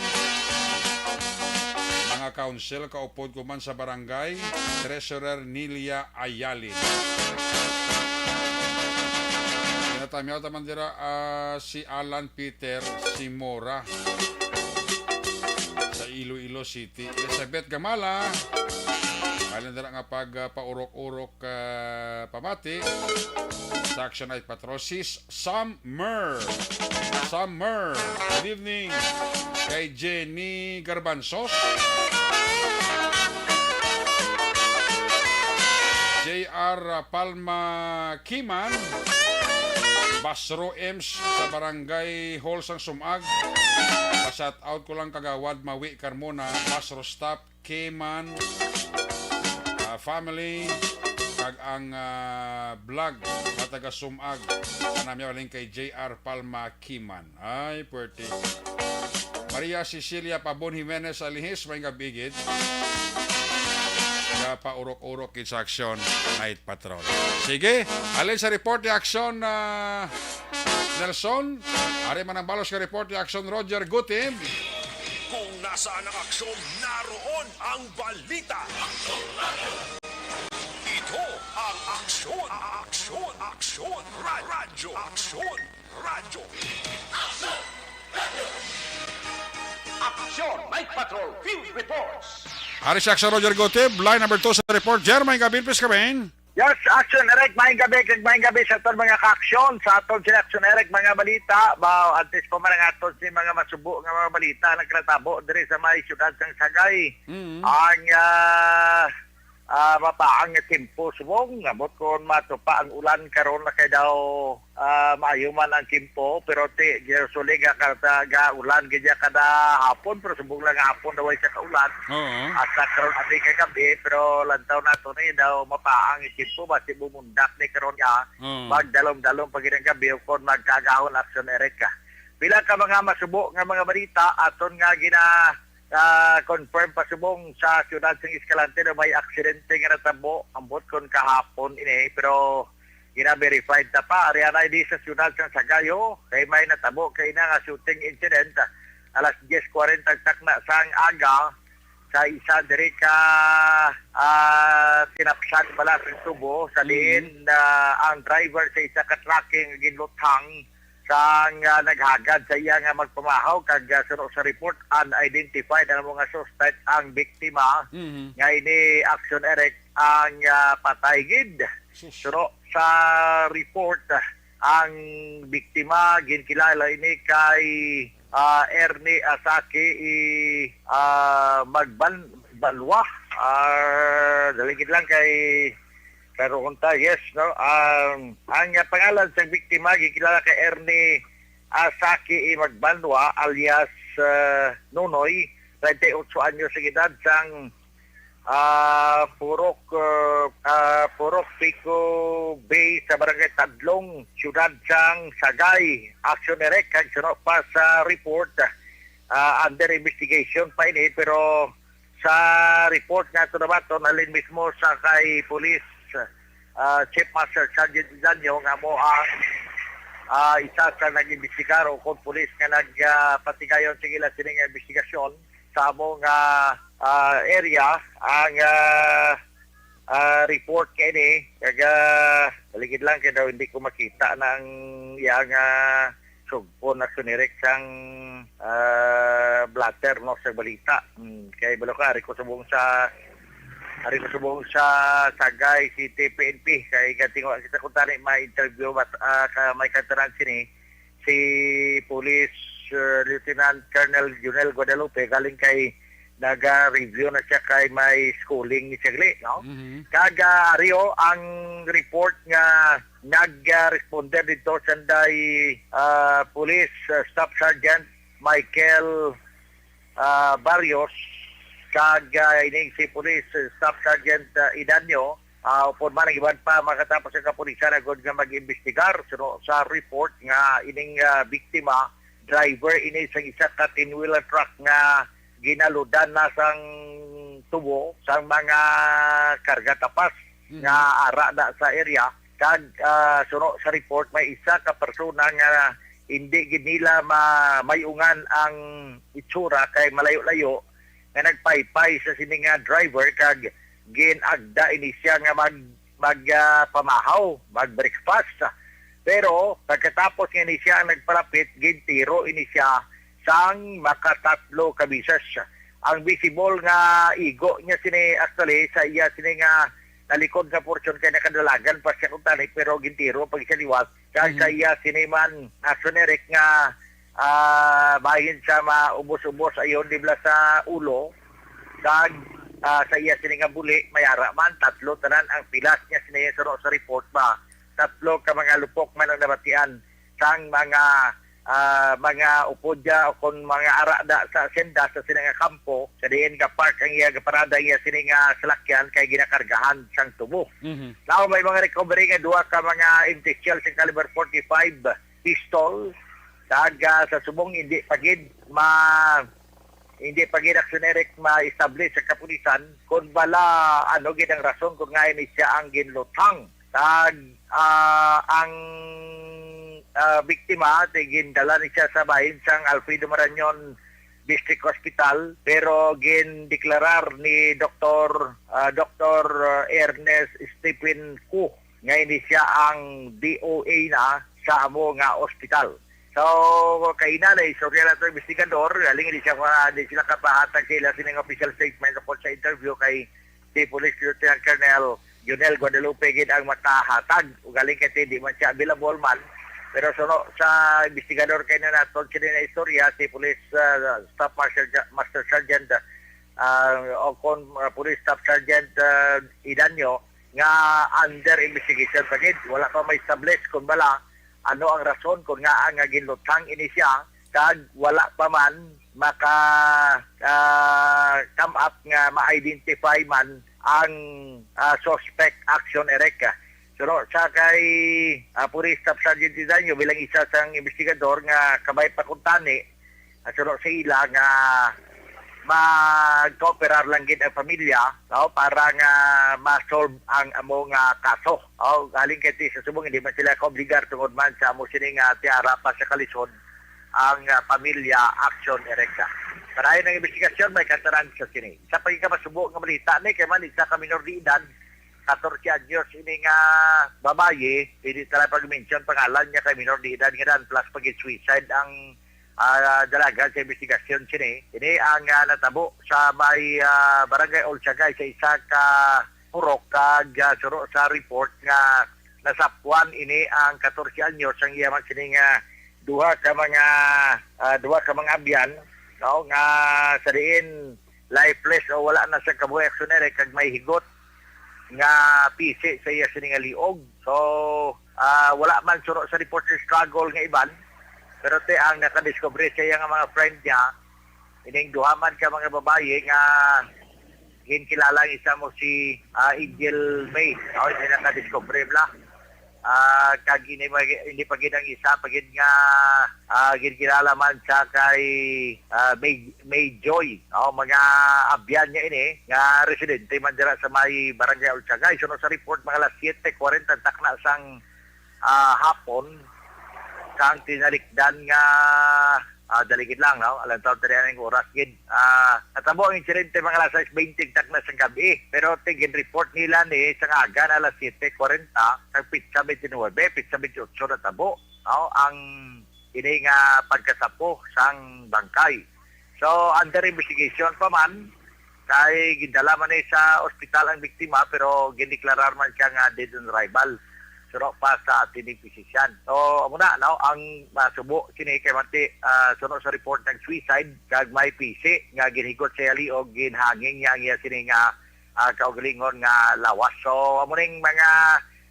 Mga council, kaupod ko man sa barangay, Treasurer Nelia Ayalin. Ginatamyaw ta man dira, ah, si Alan Peter Simora sa Iloilo City. Elizabeth Gamala, may lang dira nga pag, ah, paurok-urok, ah, pamati sa Action Night Patrol. Si Summer. Summer. Good evening. Kay Jenny Garbanzos. J R Palma Kiman. Basro Ems sa Barangay Hall sang Sumag. Pa-shout out ko lang, Kagawad Mawi Carmona, Basro staff, Kiman, ah, family, kag ang, ah, vlog sa taga Sumag. Kanami uling kay J R Palma Kiman. Ay, puwerte. Maria Cecilia Pabon Jimenez Alihis, may gabi gid. Gapaurok-urok gid sa Action Night Patrol. Sige, halin sa report ni Action, ah, Nelson. Ari man ang balos nga report ni Action Roger Gutib. Kung nasaan ang aksyon, naroon ang balita. Ito ang aksyon, aksyon, aksyon, ra-, radyo, aksyon, radyo. Action Night Patrol Field Reports. Ari si Action Roger Gutib, line number two sa report. Jermaine Gabin, please, Gabin. Yes, Action Eric, maayong gabi, kag maayong gabi sa aton mga ka-aksyon, sa aton sila Action Eric, mga balita. Ba, antes pa man ang aton si mga masubo nga mga balita, nagkatabo diri sa may siyudad sang Sagay. Mm. Ang, ah, ah, mapaang nga tempo subong, ambot kon matupa ang ulan karon na kay daw, ah, maayo man ang tempo, pero ti, usually ga, kada, ga ulan gid ya kada hapon, pero subong lang nga hapon daw ay sa kaulan. Oo. Hasta karon abi kay gabi, pero lantaw nato ni daw mapaang ang tempo, basi bumundak ni karon nga Oo. magdalom-dalom pa gid ang gabi o kon magkagahon, Action Eric, ka. Pila ka mga masubo nga mga balita aton nga gina, ah, confirm pa subong sa siyudad sang Escalante na may aksidente nga natabo, ambot kon kahapon ini, pero gina-verified ta pa. Ari anay di sa siyudad sang Sagay, kay may natabo kay na nga shooting incident alas diyes kwarenta takna sang aga sa isa diri ka, ah, tinapsan bala sa tubo sa Mm. diin, ah, ang driver sa isa ka trucking ginluthang sang, ah, naghagad sa iya nga magpamahaw kag, ah, suno sa report, unidentified ang mga suspect ang biktima Mhm. nga ini Action Eric ang, ah, patay gid. Sus. Suno sa report, ah, ang biktima ginkilala ini kay, ah, Ernie Asaki i, ah, Magban-, Banwa. Ah, dali gid lang kay Pero unta, yes, no? Um, ang, uh, pangalan sa biktima gikilala kay Ernie Asaki I. Magbanwa alias, uh, Nunoy, treinta y ocho anyos ang edad, sang, ah, Purok, uh, ah, Purok Pico Bay sa Barangay Tadlong, siyudad sang Sagay. Action Direct, kag suno pa sa report, ah, under investigation pa ini, pero sa report nga ito nabaton, halin mismo sa kay Police, ah, Chief Master Sergeant Danyo, nga mo ang, ah, isa sa nag-imbestigar o kon pulis nga nag, ah, patigayon sa ila sining investigasyon sa amo nga, ah, area, ang, ah, ah, report kay ni, kag, ah, baligid lang kay daw hindi ko makita na ang iya nga sugpon na sinirik sang, ah, blatter, no, sa balita. Hmm, kay balo ka, ari ko subong sa, ari ko subong sa Sagay City P N P, kay gating wa kita kung tani ma-interview, but, ah, ka, may kantanan sini, si Police, uh, Lieutenant Colonel Junel Guadalupe, galing kay naga-review na siya kay may schooling ni Chagli, no? Mhm. Kag, ah, ari, oh, ang report nga nag-, ah, responder dito sanday, ah, Police, ah, Staff Sergeant Michael, ah, Barrios, kag, ah, ining si Police, ah, Staff Sergeant, ah, Idanyo, ah, upod man ang iban pa makatapos ang kapulisan agod nga mag-imbestigar suno sa report nga ining, ah, biktima, driver ini sang isa ka ten-wheeler truck nga ginaludan na sang tubo sang mga karga tapas Mhm. nga ara na sa area. Kag, ah, suno sa report, may isa ka persona nga hindi gid nila ma-, mayungan ang itsura kay malayo-layo nga nagpaypay sa sini nga driver kag gin-agda ini siya nga mag, mag, ah, pamahaw, mag-breakfast. Pero pagkatapos nga ni siya ang nagpalapit, gintiro ini siya sang makatatlo ka beses. Ang visible nga igo niya sini, actually, sa iya sini nga nalikod nga portion kay nakadalagan pa siya kung tani, pero gintiro pag siya liwat. Kag Mhm. sa iya sini man, ah, sinirik nga, ah, bahin sa maubos-ubos ayon dibla sa ulo. Kag, ah, sa iya sini nga buli, may ara man, tatlo tanan ang pilas niya sini suno sa report ba. Tatlo ka mga lupok man ang nabatian sang mga, ah, mga upod ya o kon mga arada sa senda sa sini nga kampo, sa diin ga-park ang iya, gaparada ang iya sini nga salakyan kay ginakargahan sang tubo. Mhm. Now, may mga recovery nga duha ka mga empty shells sa caliber forty-five pistol. Kag, ah, sa subong, hindi pa gid ma-, hindi pa gid, Action Eric, ma-establish sa kapulisan kung bala ano gid ang rason kung ngaa ni siya ang ginluthang. Kag, ah, ang, ah, biktima, ti-, gindala ni siya sa bahin sang Alfredo Marañon District Hospital, pero gindeklarar ni Doktor, ah, Doktor Ernest Stephen Ku nga ini siya ang D O A na sa amo nga ospital. So, kaina na istorya nato investigador, galing di siya, ah, di sila kapahatag sa ila sining official statement o sa interview kay si Police Lieutenant Colonel Junel Guadalupe gid ang makahatag. Ugaling kay di man siya available man. Pero suno sa investigador kay na nato kini na istorya, si Police, ah, Staff Marshal Ja-, Master Sergeant, ah, o kon, ah, Police Staff Sergeant, ah, Idanyo, nga under investigation pa gid. Wala pa ma-establish kung bala ano ang rason kung ngaa nga ginluthang ini siya, kag wala pa man maka, ah, come up nga ma-identify man ang, ah, suspect, Action Eric. Suno sa kay, ah, Police Staff Sergeant Tidanyo bilang isa sang investigador nga kabay pa kuntani, ah, suno sa ila nga magkooperar lang gid ang pamilya, no, para nga ma-solve ang amo nga kaso. O, galing kay ti sa subong, hindi man sila kaobligar tungod man sa amo sini nga tiara pa sa kalisod ang, ah, pamilya Action Erecta. Para ang investigasyon, may kantaran sa sini. Sa pagkikapasubo nga balita ni, kay man isa ka minor de edad, katorse anyos ini nga babayi, pwede ta lang pag-mention pangalan niya kay minor de edad nga dan, plus pag-suicide ang, ah, dalagan sa investigasyon sini. Ini ang, ah, natabo sa may, ah, Barangay Olsagay sa isa ka purok kag, ah, suno sa report nga nasapwan ini ang katorse anyos ang iya man sini nga duha ka mga, ah, duha ka mga abyan, no, nga sa diin lifeless o wala na sa kabuhi, aksyon ere, kag may higot nga pisi sa iya sini nga liog. So, ah, wala man suno sa report sa struggle nga iban, pero ti ang nakadiskubre sa iya nga mga friend niya, ining duha man ka mga babayi nga ginkilala ang isa mo si, ah, Angel May. Oh, hindi nakadiskubre bla. Ah, kag hindi, hindi pa gid ang isa pa gid nga, ah, ginkilala man sa kay, ah, May, May Joy. Oh, mga abyan niya ini nga residente man dira sa may Barangay Olsagay. Suno sa report, mga alas siyete kwarenta takna sang, ah, hapon, sang tinalikdan nga, ah, dali gid lang, no? Alantaw, tari ang oras gid. Ah, natabo ang insidente mga alas sais bente takna sang gabi, pero ti ginreport nila ni sa aga na alas siyete kwarenta, kag pitsa bente nuwebe, pitsa bente otso natabo, no, ang ini nga pagkatapo sang bangkay. So, under investigation pa man, kay gindala man ni sa ospital ang biktima, pero gindeklarar man siya nga dead on arrival. Suno pa sa aton ni physician. So, amo na, no, ang masubo sini kay manti, ah, suno sa report ng suicide, kag may pisi nga ginhigot sa iya liog, ginhanging niya ang iya sini nga, ah, kaugalingon nga lawas. So, amo ning mga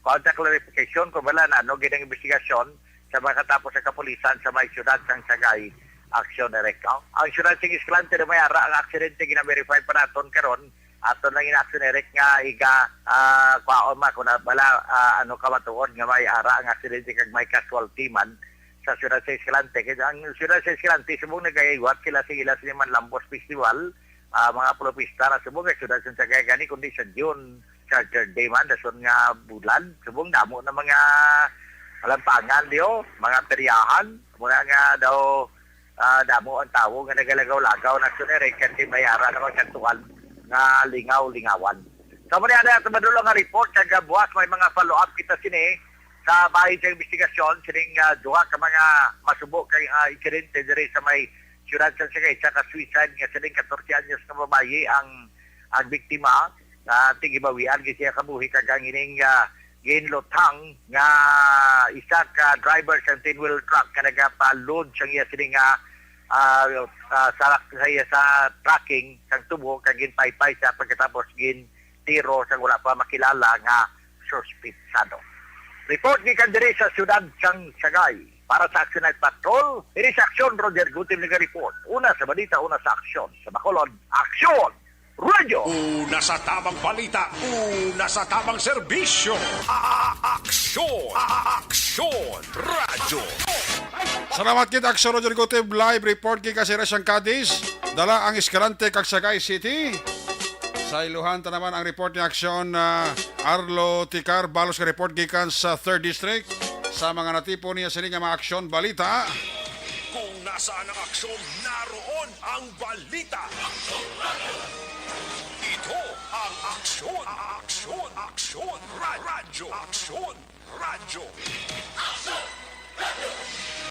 contact clarification kung wala na, ano, gid ang investigasyon sa makatapos sa kapulisan sa may siyudad sang Sagay, aksyon direct. Ang siyudad sing Escalante na may ara ang aksidente gina-verify pa naton karon. Aton lang in-action direct nga iga, ah, kwaon man kung na-, bala, ah, ano ka matuod nga may ara ang aksidente kag may casualty man sa siyudad sa Escalante. Kay ang siyudad sa Escalante, subong nagayawat sila sa ila sa Manlambos Festival, ah, mga pulopista na subong kay siyudad sa Sagay gani, kundi sa June, Saturday man, dason nga bulan, subong damo na mga kalampangan diyo, mga peryahan, muna nga daw, ah, damo ang tawo nga nagalagaw-lagaw na suni, kay may ara na magkatuan nga lingaw-lingawan. Sa muna na ito madulo nga report, kag buwas may mga follow-up kita sini sa bahin sa investigasyon, sining, ah, duha ka mga masubo kay, ah, insidente diri sa may siyudad sa Sagay, sa ka suicide nga sining katorse anyos nga babayi ang, ang biktima, nga tigibawian gid siya kabuhi, kag ang ining, ah, ginluthang nga isa ka driver sang ten-wheel truck nga nagapa-load sang iya sini nga, ah, ah, sa, sa iya sa trucking sang tubo, kag ginpaypay siya pagkatapos gintiro sang wala pa makilala nga suspitsado. Report gikan diri sa siyudad sang Sagay. Para sa Action Night Patrol, ini sa Aksyon, Roger Gutim nag-report. Una sa balita, una sa aksyon. Sa Bacolod, Aksyon! Radyo! Una sa tamang balita, una sa tamang serbisyo. A-, a-, aksyon! A-, a-, aksyon! Radyo! Salamat gid, Aksyon Roger Gutib. Live report gikan sa Irish ang Cadiz. Dala ang Escalante kag Sagay City. Sa iluhan ta naman ang report ni Aksyon, ah, Arlo Ticar. Balos nga report gikan sa Third District. Sa mga natipon niya sini nga mga aksyon, balita. Kung nasaan ang aksyon, naroon ang balita. Ito ang Aksyon, Aksyon, Aksyon, Ra-, Radyo, Aksyon, Radyo.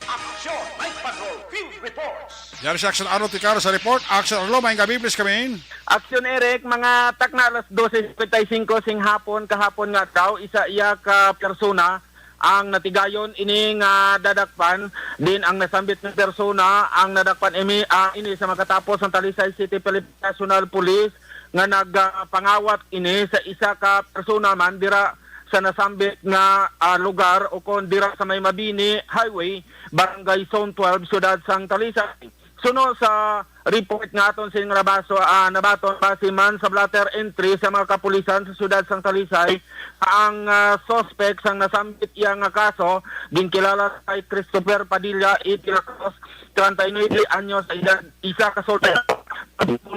Aksyon, Night Patrol, Field Reports. Yan si Aksyon Arlo Ticar sa report. Aksyon Arlo, maayong gabi, please come in. Aksyon Eric, mga takna alas dose cincuenta y cinco sing hapon kahapon nga adlaw, isa iya ka persona ang natigayon ini nga dadakpan. Din ang nasambit nga persona ang nadakpan imi, ah, ini sa makatapos ang Talisay City Philippine National Police nga nagpangawat ini sa isa ka persona man dira sa nasambit nga, ah, lugar o kon dira sa may Mabini Highway, Barangay Zone twelve, Siyudad sang Talisay. Suno sa report nga aton sing nabaso, ah, nabaton base man sa blotter entry sa mga kapulisan sa siyudad sang Talisay, ang, ah, suspect sang nasambit iya nga kaso ginkilala kay Christopher Padilla, eighty years, treinta y nueve anyos sa edad, isa ka soltero,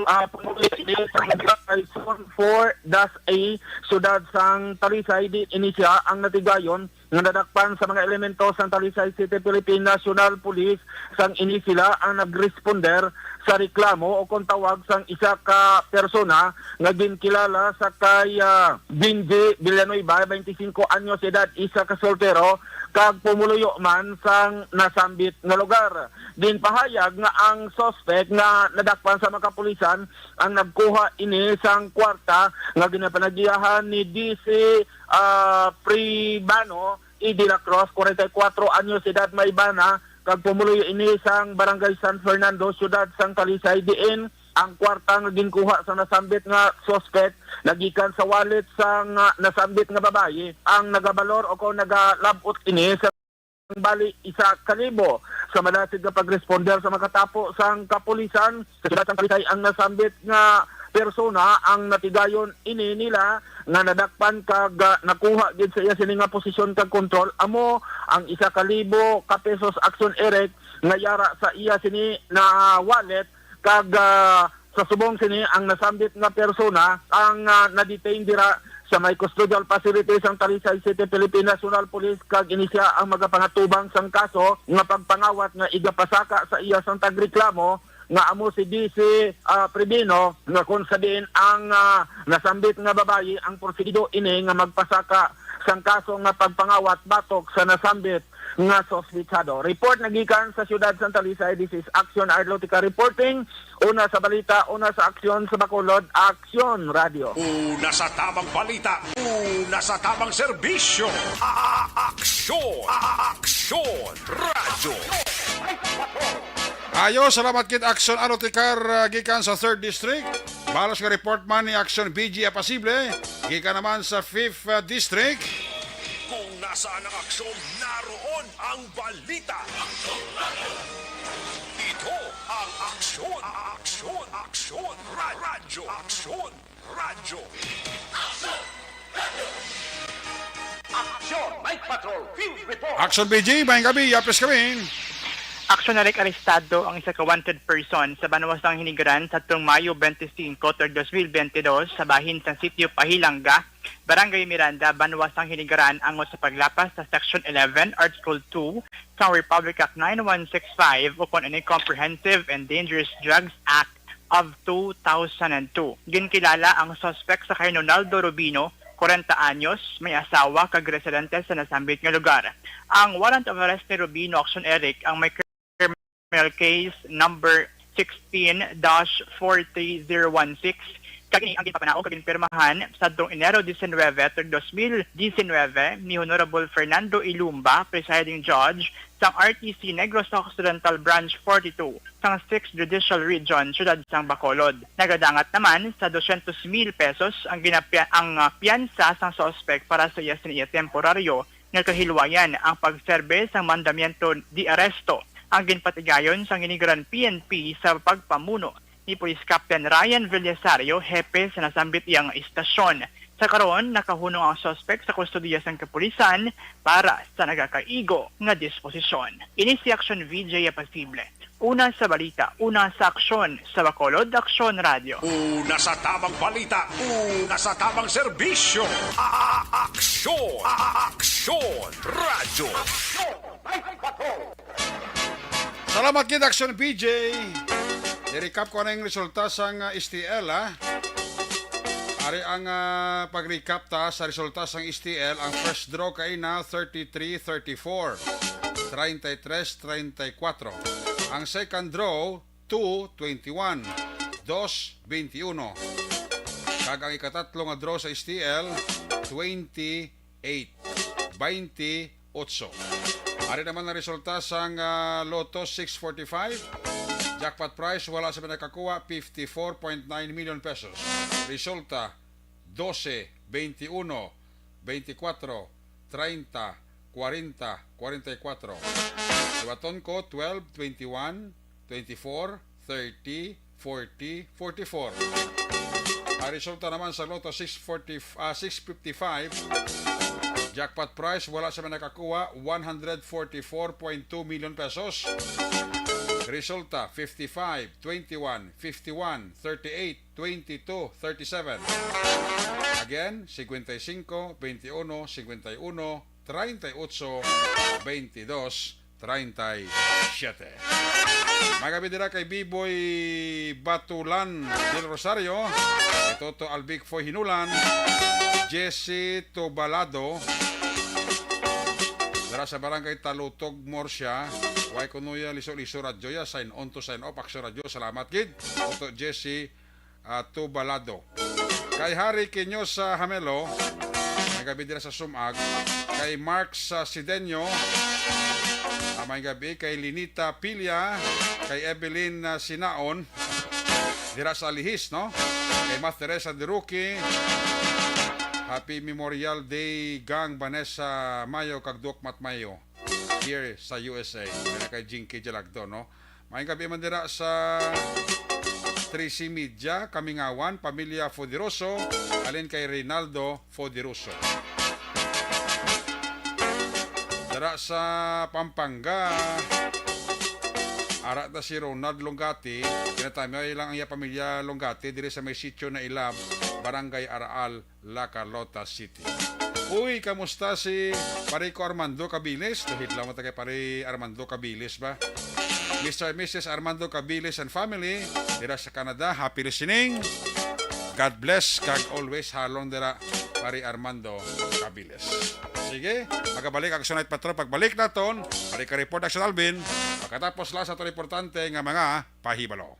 ah, pumuli ini sa barangay Zone four dash A, siyudad sang Talisay, di ini siya ang natigayon nga nadakpan sa mga elemento sang Talisay City Philippine National Police, sang ini sila ang nagresponder sa reklamo o kon tawag sang isa ka persona nga ginkilala sa kay, ah, Ginji Villanueva, twenty-five anyos edad, isa ka soltero, kag pumuluyo man sang nasambit nga lugar. Ginpahayag nga ang suspect nga nadakpan sa mga kapulisan ang nagkuha ini sang kwarta nga ginapanagiyahan ni D C, ah, Pribano E. de la Cruz, forty-four anyos edad, may bana, kag pumuluyo ini sang Barangay San Fernando, Siyudad sang Talisay, diin ang kwarta nga ginkuha sa nasambit nga suspect nagikan sa wallet sang, ah, nasambit nga babayi ang nagabalor o kon nagalabot ini sa bali isa ka libo. Sa madasig nga pagresponder sa makatapo sang kapulisan sa siyudad sang Talisay, ang nasambit nga persona ang natigayon ini nila nga nadakpan kag, ah, nakuha gid sa iya sini nga posisyon kag kontrol, amo ang isa ka libo ka pesos, Action Eric, nga yara sa iya sini na wallet, kag, ah, sa subong sini ang nasambit nga persona ang, ah, na-detain dira sa may custodial facility sang Talisay City Philippine National Police, kag ini sia ang magapangatubang sang kaso nga pagpangawat nga igapasaka sa iya sang tagreklamo nga amo si D C, ah, Pribino, nga kon sa diin ang, ah, nasambit nga babayi ang porsigido ini nga magpasaka sang kaso nga pagpangawat batok sa nasambit nga suspitsado. Report nagikan sa siyudad sang Talisay, this is Action Arlotica reporting. Una sa balita, una sa aksyon sa Bacolod, Aksyon Radio. Una sa tamang balita, una sa tamang serbisyo. A-, a-, aksyon, a-, a-, aksyon, radyo. Ayo, salamat kit Aksyon Arotikar, ah, gikan sa Third District. Balos nga report man ni Aksyon B G Apasible, gikan naman sa Fifth, ah, District. Kung nasaan ang aksyon, naroon ang balita. Ito ang Aksyon, Aksyon, Aksyon, Ra-, Radyo, Aksyon, Radyo. Aksyon, Night Patrol, Field Report. Aksyon B G, maayong gabi, yapis kami. Aksyon, Eric, arestado ang isa ka wanted person sa banwa sang Hinigaran sa tung Mayo twenty-five, ter dos mil twenty-dos sa bahin sang Sitio Pahilanga, Barangay Miranda, banwa sang Hinigaran, angot sa paglapas sa Section eleven, Article two sang Republic Act nine one six five, o kon ini Comprehensive and Dangerous Drugs Act of two thousand and two. Ginkilala ang suspect sa kay Ronaldo Rubino, kwarenta anyos, may asawa kag residente sa nasambit nga lugar. Ang warrant of arrest ni Rubino, Aksyon Eric, ang may criminal case number sixteen dash four three zero one six, kag ini ang ginpapanaog kag ginpirmahan sadtong Enero diecinuebe, ter dos mil diecinuebe, ni Honorable Fernando Ilumba, Presiding Judge sang R T C Negros Occidental Branch forty-two sang Sixth Judicial Region, Siyudad sang Bacolod. Nagadangat naman sa dosyentos mil pesos ang ginapya-, ang, ah, piyansa sang suspect para sa iya sini iya temporaryo nga kahilwayan ang pagserbe sang mandamiento de arresto. Ang ginpatigayon sang Hinigaran P N P sa pagpamuno ni Police Captain Ryan Villasario, hepe sa nasambit iya nga istasyon. Sa karon, nakahunong ang suspect sa kustodiya sang kapulisan para sa nagakaigo nga disposisyon. Ini si Aksyon V J Apasible. Una sa balita, una sa aksyon, sa Bacolod Aksyon Radyo. Una sa tamang balita, una sa tamang serbisyo. A-, a-, aksyon, a-, a-, aksyon, radyo. Aksyon, Night Patrol. Salamat gid, Aksyon B J. I-recap ko na yung resulta sang, ah, S T L, ah. Ari ang, ah, pag-recap ta sa resulta sang S T L. Ang first draw kay na thirty-three thirty-four, treinta y tres treinta y cuatro. Ang second draw, two twenty-one, dos veintiuno. Kag ang ikatatlo nga draw sa S T L, twenty-eight, twenty-eight. Ari naman ang resulta sang, ah, Lotto six forty-five. Jackpot prize, wala sa nakakuha, fifty-four point nine million pesos. Resulta, doce, veintiuno, veinticuatro, treinta, cuarenta, cuarenta y cuatro. Liwaton ko, twelve, twenty-one, twenty-four, thirty, forty, forty-four. Ang resulta naman sa Lotto six forty, ah, six fifty-five, jackpot prize, wala sa may nakakuha, one hundred forty-four point two million pesos. Resulta, fifty-five, twenty-one, fifty-one, thirty-eight, twenty-two, thirty-seven. Again, cincuenta y cinco, veintiuno, cincuenta y uno, treinta y ocho, veintidós, treinta y siete. Maayong gab-i dira kay Biboy Batulan del Rosario, kay Toto Albic Foy Hinulan, Jesse Tubalado, dira sa barangay Talutog, Murcia. Way kuno ya liso-liso radyo ya, sign on to sign off, Aksyon Radyo. Salamat gid, Toto Jesse, ah, Tubalado. Kay Harry Quiñosa Hamelo, maayong gab-i dira sa Sumag. Kay Mark sa Sidenyo, ah, maayong gab-i. Kay Linita Pilia, kay Evelyn, ah, Sinaon, dira sa Lihis, no? Kay Ma'am Teresa Deruki, Happy Memorial Day, Gang Vanessa Mayo kag Doc Matt Mayo, here sa U S A. Dira kay Jinky Jalagdo, no? Maayong gab-i man dira sa Trece Media, Kamingawan, Pamilya Foderoso, halin kay Reynaldo Foderoso. Dira sa Pampanga, ara ta si Ronald Longati, kinatamiay lang ang iya pamilya Longati diri sa may sitio na Ilab, Barangay Araal, La Carlota City. Uy, kamusta si Pare ko Armando Cabilis? Tuhid lang mo ta kay Pare Armando Cabilis ba? Mister and Missus Armando Cabilis and family, dira sa Canada, happy listening. God bless, kag always halong dira, Pare Armando Cabilis. Sige, magabalik ang Sunlight Patrol. Pagbalik naton, balik ka report, Action Alvin. Pagkatapos lang sa aton importante nga mga pahibalo.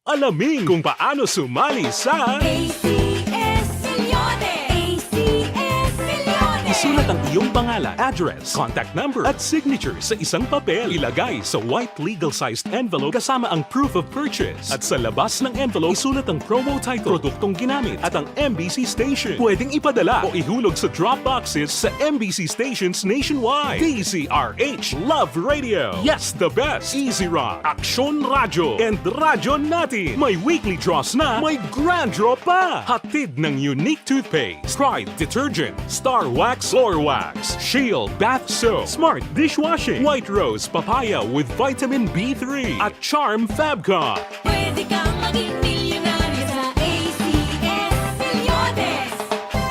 Alamin kung paano sumali sa A C S Millones. A C S Millones. Isulat ang iyong pangalan, address, contact number, at signature sa isang papel. Ilagay sa white legal-sized envelope kasama ang proof of purchase. At sa labas ng envelope, isulat ang promo title, produktong ginamit, at ang M B C station. Pwedeng ipadala o ihulog sa drop boxes sa M B C stations nationwide. D Z R H, Love Radio. Yes, the best. Easy Rock, Aksyon Radyo, and Radyo Natin. May weekly draws na, may grand draw pa. Hatid ng Unique Toothpaste, Pride Detergent, Star Wax Floor Wax, Shield Bath Soap, Smart Dishwashing, White Rose Papaya with Vitamin B three, at Charm Fabcon. Pwede kang maging milyonaryo sa A C S Millones.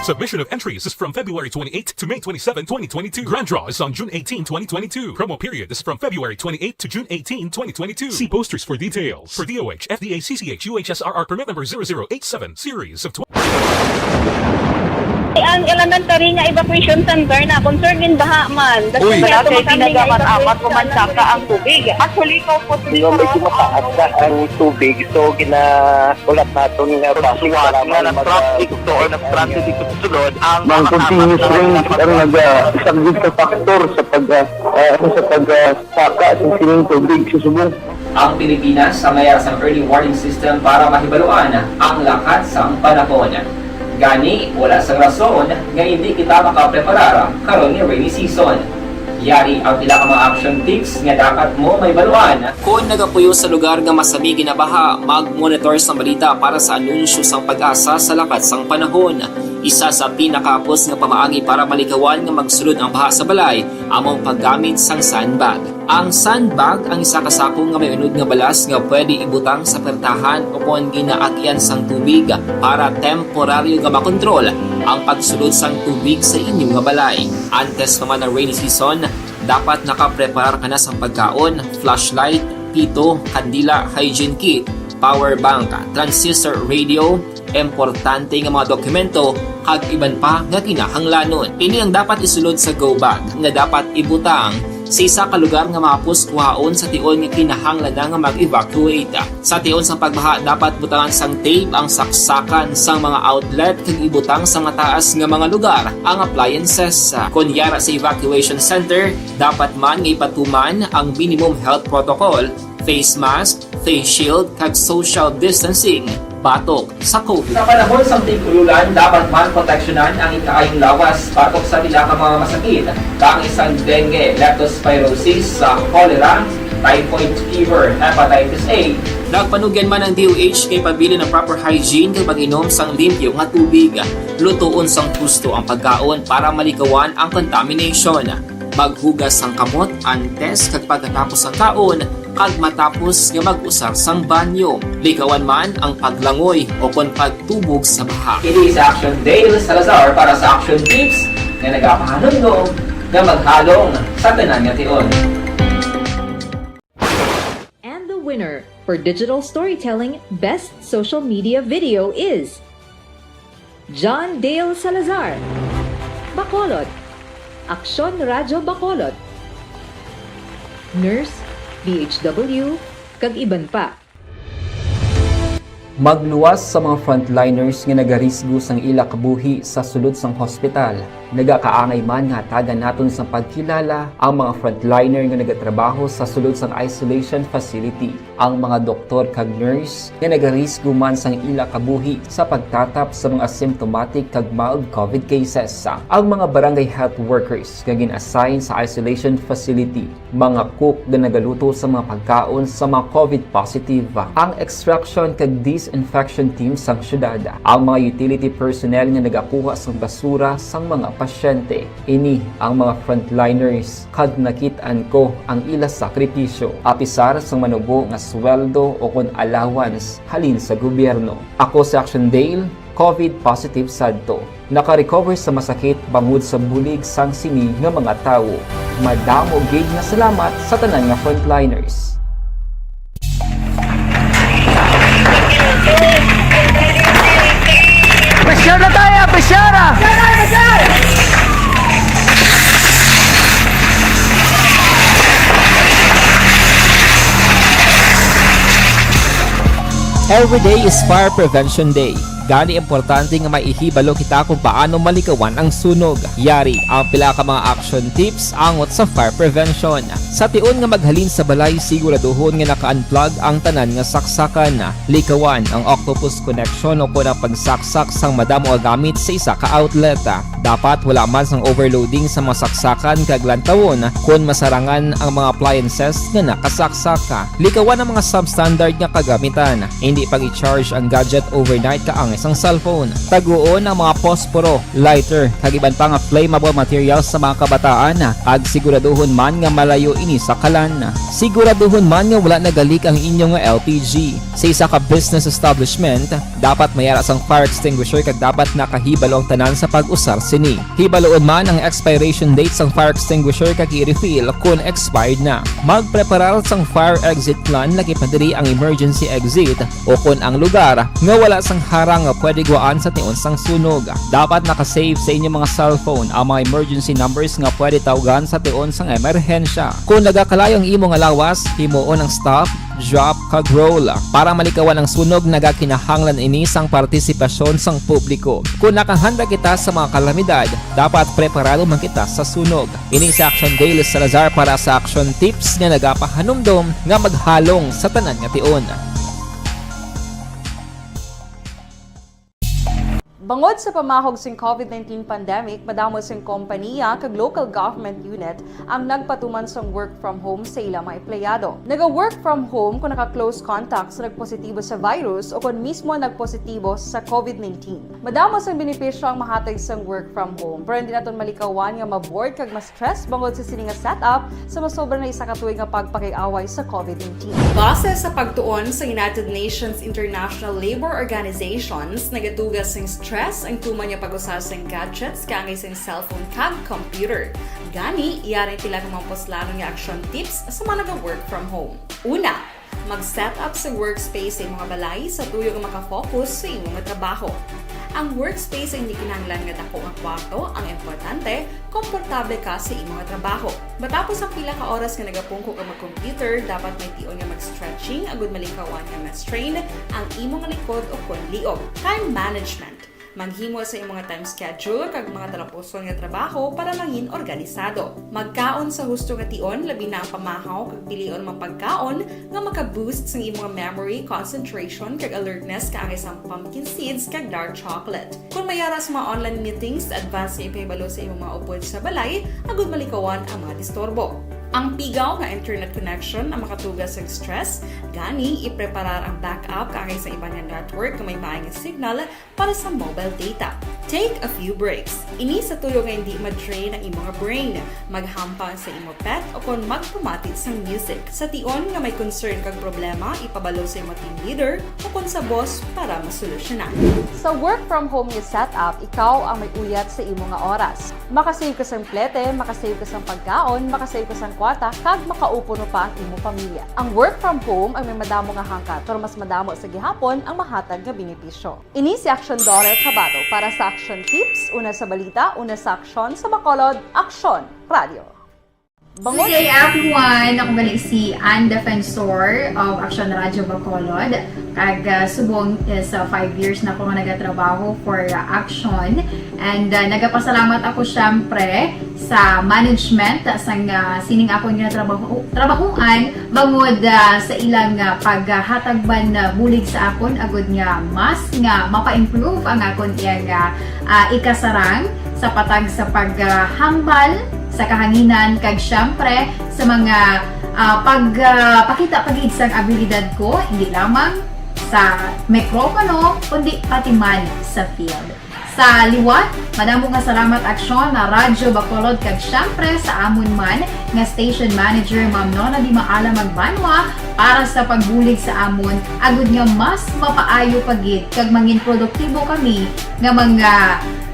Submission of entries is from February twenty-eight to May twenty-seven, twenty twenty-two. Grand draw is on June eighteen, twenty twenty-two. Promo period is from February twenty-eight to June eighteen, twenty twenty-two. See posters for details. For D O H, F D A, C C H, U H S R R permit number zero zero eight seven, series of twenty. Ang elementary nga evacuation center na concerned in baha man. Uy. Wala kay tinaga man amat ko man saka ang tubig. Actually, ko po. Di ba may kumataas na ang tubig, so ginaulat naton nga basi nga nag-traffic to or nag-transit dito sa sulod ang mga continuous rain ang naga-, saglit sa factor sa pag, ah, ah, sa pag, ah, saka sa sining tubig sa subong. Ang Pilipinas ang mayara sang early warning system para mahibaluan ang lakat sang panahon. Gani, wala sang rason nga indi kita makapreparar karon nga rainy season. Yari ang pila ka mga action tips nga dapat mo mahibaluan. Kon nagapuyo sa lugar nga masami ginabaha, mag-monitor sang balita para sa anunsyo sang PAGASA sa lakat sang panahon. Isa sa pinakahapos nga pamaagi para malikawan nga magsulod ang baha sa balay amo ang paggamit sang sandbag. Ang sandbag ang isa ka sako nga may unod nga balas nga pwede ibutang sa pertahan o kon ginaagian sang tubig para temporaryo nga makontrol ang pagsulod sang tubig sa inyo nga balay. Antes pa man ang rainy season, dapat nakapreparar ka na sang pagkaon, flashlight, pito, kandila, hygiene kit, power bank, transistor radio, importante nga mga dokumento, kag iban pa nga kinahanglanon. Ini ang dapat isulod sa go bag nga dapat ibutang sa isa ka lugar nga mahapos kuhaon sa tion nga kinahanglan na nga mag-evacuate. Sa tion sang pagbaha, dapat butangan sang tape ang saksakan sang mga outlet kag ibutang sa mataas nga mga lugar ang appliances. Kon yara sa evacuation center, dapat man nga ipatuman ang minimum health protocol, face mask, face shield, kag social distancing batok sa COVID. Sa panahon sang tig-ululan, dapat man proteksyonan ang ikaayong lawas batok sa pila ka mga masakit, kaangay sang dengue, leptospirosis, sa cholera, typhoid fever, hepatitis A. Nagpanugyan man ang D O H kay pabilin ang proper hygiene kag pag-inom sang limpyo nga tubig. Lutoon sang husto ang pagkaon para malikawan ang contamination. Maghugas sang kamot antes kag pagkatapos sang kaon, kag matapos nga mag-usar sang banyo, likawan man ang paglangoy o kon pagtubog sa baha. Ini si Action Dale Salazar para sa Action Tips nga nagapahanumdom nga maghalong sa tanan nga tion. And the winner for digital storytelling best social media video is John Dale Salazar, Bacolod, Aksyon Radyo Bacolod, Nurse, D H W, kag iban pa. Magluwas sa mga frontliners nga nagarisgo sang ila kabuhi sa sulod sang hospital. Nagakaangay man nga hatagan naton sang pagkilala ang mga frontliner nga nagatrabaho sa sulod sang isolation facility, ang mga doktor kag nurse nga nagarisgo man sang ila kabuhi sa pagtatap sa mga asymptomatic kag mild COVID cases, ang mga barangay health workers nga gin-assign sa isolation facility, mga cook nga nagaluto sa mga pagkaon sa mga COVID positive, ang extraction kag disinfection team sang syudad, ang mga utility personnel nga nagakuha sang basura sang mga pasyente. Ini ang mga frontliners kag nakit-an ko ang ila sakripisyo, apisar sang manubo nga sweldo o kon allowance halin sa gobyerno. Ako si Action Dale, COVID positive sadto. Naka-recover sa masakit bangod sa bulig sang sini nga mga tawo. Madamo gid nga salamat sa tanan nga frontliners. Pressure na tayo! Pressure! Every day is Fire Prevention Day. Gani importante nga may ihibalo kita kung paano malikawan ang sunog. Yari ang pila ka mga action tips angot sa fire prevention. Sa tion nga maghalin sa balay, siguraduhon nga naka-unplug ang tanan nga saksakan. Likawan ang octopus connection o kon ang pagsaksak sang madamo nga gamit sa isa ka outlet. Dapat wala man sang overloading sa mga saksakan kag lantawon kon masarangan ang mga appliances nga nakasaksak. Likawan ang mga substandard nga kagamitan. Hindi pag-i-charge ang gadget overnight kaangay sang cellphone. Taguon ang mga posporo, lighter, kag iban pa nga flammable materials sa mga kabataan, kag siguraduhon man nga malayo ini sa kalan. Siguraduhon man nga wala nagalik ang inyo nga L P G. Sa isa ka business establishment, dapat may ara sang fire extinguisher kag dapat nakahibalo ang tanan sa pag-usar sini. Hibaloon man ang expiration date sang fire extinguisher kag i-refill kon expired na. Magpreparar sang fire exit plan, lakip na diri ang emergency exit o kon ang lugar nga wala sang harang nga pwede guwaan sa tion sang sunog. Dapat naka-save sa inyo mga cellphone ang mga emergency numbers nga pwede tawgan sa tion sang emerhensya. Kon nagakalayo ang imo nga lawas, himuon ang stop, drop, kag roll. Para malikawan ang sunog, nagakinahanglan ini sang partisipasyon sang publiko. Kon nakahanda kita sa mga kalamidad, dapat preparado man kita sa sunog. Ini si Action Dale Salazar para sa Action Tips nga nagapahanumdom nga maghalong sa tanan nga tion. Bangod sa pamahog sing COVID nineteen pandemic, madamo sing kompaniya kag local government unit ang nagpatuman sang work from home sa ila mga empleyado. Naga-work from home kung naka-close contact sa nagpositibo sa virus o kon mismo nagpositibo sa COVID nineteen. Madamo sang benepisyo ang mahatag sang work from home, pero hindi naton malikawan nga ma-bored kag ma-stress bangod sa sini nga setup sa masobra na isa ka tuig nga pagpakig-away sa COVID nineteen. Base sa pagtuon sa United Nations International Labour Organizations, nagaduga sing stress ang tuman nga pag-usar sing gadgets kaangay sing cellphone kag computer. Gani, yari pila ka mga puslanon nga action tips sa mga naga-work from home. Una, mag-set up sa workspace sa imong balay sa tuyo nga maka-focus sa imo nga trabaho. Ang workspace hindi kinahanglan nga dako nga kwarto, ang importante, komportable ka sa imo nga trabaho. Matapos ang pila ka oras nga nagapungko ka mag-computer, dapat may tion nga mag-stretching agud malikawan nga ma-strain ang imo nga likod o kon liog. Time management. Maghimo sa imong nga time schedule kag mga talapuson nga trabaho para mangin organisado. Magkaon sa husto nga tion, labi na ang pamahaw kag pilion mga pagkaon nga maka-boost sang imong memory, concentration, kag alertness kaangay sang pumpkin seeds kag dark chocolate. Kon may ara sa mga online meetings, advance nga ipahibalo sa imong mga upod sa balay agud malikawan ang mga disturbo. Ang pigaw nga internet connection ang makatuga sa stress, gani ipreparar ang backup kaangay sa iban nga network nga may maay nga signal para sa mobile data. Take a few breaks. Ini sa tuyo nga hindi ma-drain ang imo nga brain, maghampang sa imo pet, o kon magpamati sang music. Sa tion nga may concern kag problema, ipabalo sa imo team leader o kon sa boss para masolusyonan. Sa work from home nga setup, ikaw ang may uyat sa imo nga oras. Makasave ka sang plete, makasave ka sang pagkaon, makasave ka sang kwarta, kag makaupod pa ang imo pamilya. Ang work from home ang may madamo nga hangkat, pero mas madamo sa gihapon ang mahatag nga benepisyo. Ini si Action Doral Cabato para sa Action Tips, una sa balita, una sa aksyon, sa Bacolod, Aksyon Radio. Bangod Good day, everyone! Ako gali si Ann Defensor of Action Radio Bacolod. Kag, ah, subong is, ah, five years na ako nga nagatrabaho for, ah, Action. And, ah, nagapasalamat ako, syempre, sa management, ah, sang, ah, sining akon nga trabaho, trabahuan, bangod, ah, sa ilang, ah, paghatag man, ah, bulig sa akon, agud nga mas nga mapa-improve ang akon iyang, ah, ah, ikasarang sa patag sa paghambal sa kahanginan, kag syempre sa mga, ah, pag, ah, pakita pa gid sang abilidad ko, hindi lamang sa mikropono, kundi pati man sa field. Sa liwat, madamo nga salamat, Aksyon na Radyo Bacolod, kag syempre sa amon man nga station manager, Ma'am Nona Di Maala Magbanwa, para sa pagbulig sa amon, agud nga mas mapaayo pa gid kag mangin produktibo kami nga mga,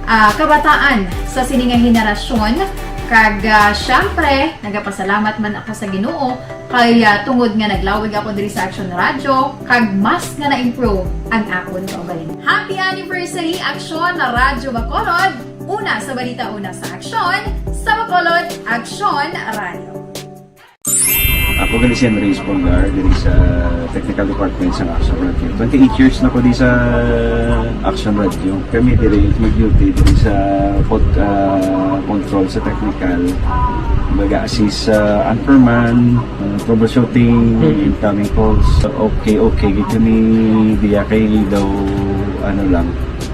ah, kabataan sa sini nga henerasyon. Kag, ah, syempre, nagapasalamat man ako sa Ginoo kay, ah, tungod nga naglawig ako diri sa Action Radio, kag mas nga na-improve ang akon kaugalingon. Happy anniversary, Aksyon na Radyo Bacolod! Una sa balita, una sa aksyon, sa Bacolod, Aksyon Radio. Ako gali si Henry Espolgar, diri sa technical department sa Action Radio. Twenty-eight years na ko di sa Action Radio. Kami diri mag-duty diri sa pod-, ah, control sa technical. Mag-assist sa anchorman, ah, troubleshooting, Mm. incoming calls. Okay, okay, gid kami diya kay daw, ano lang,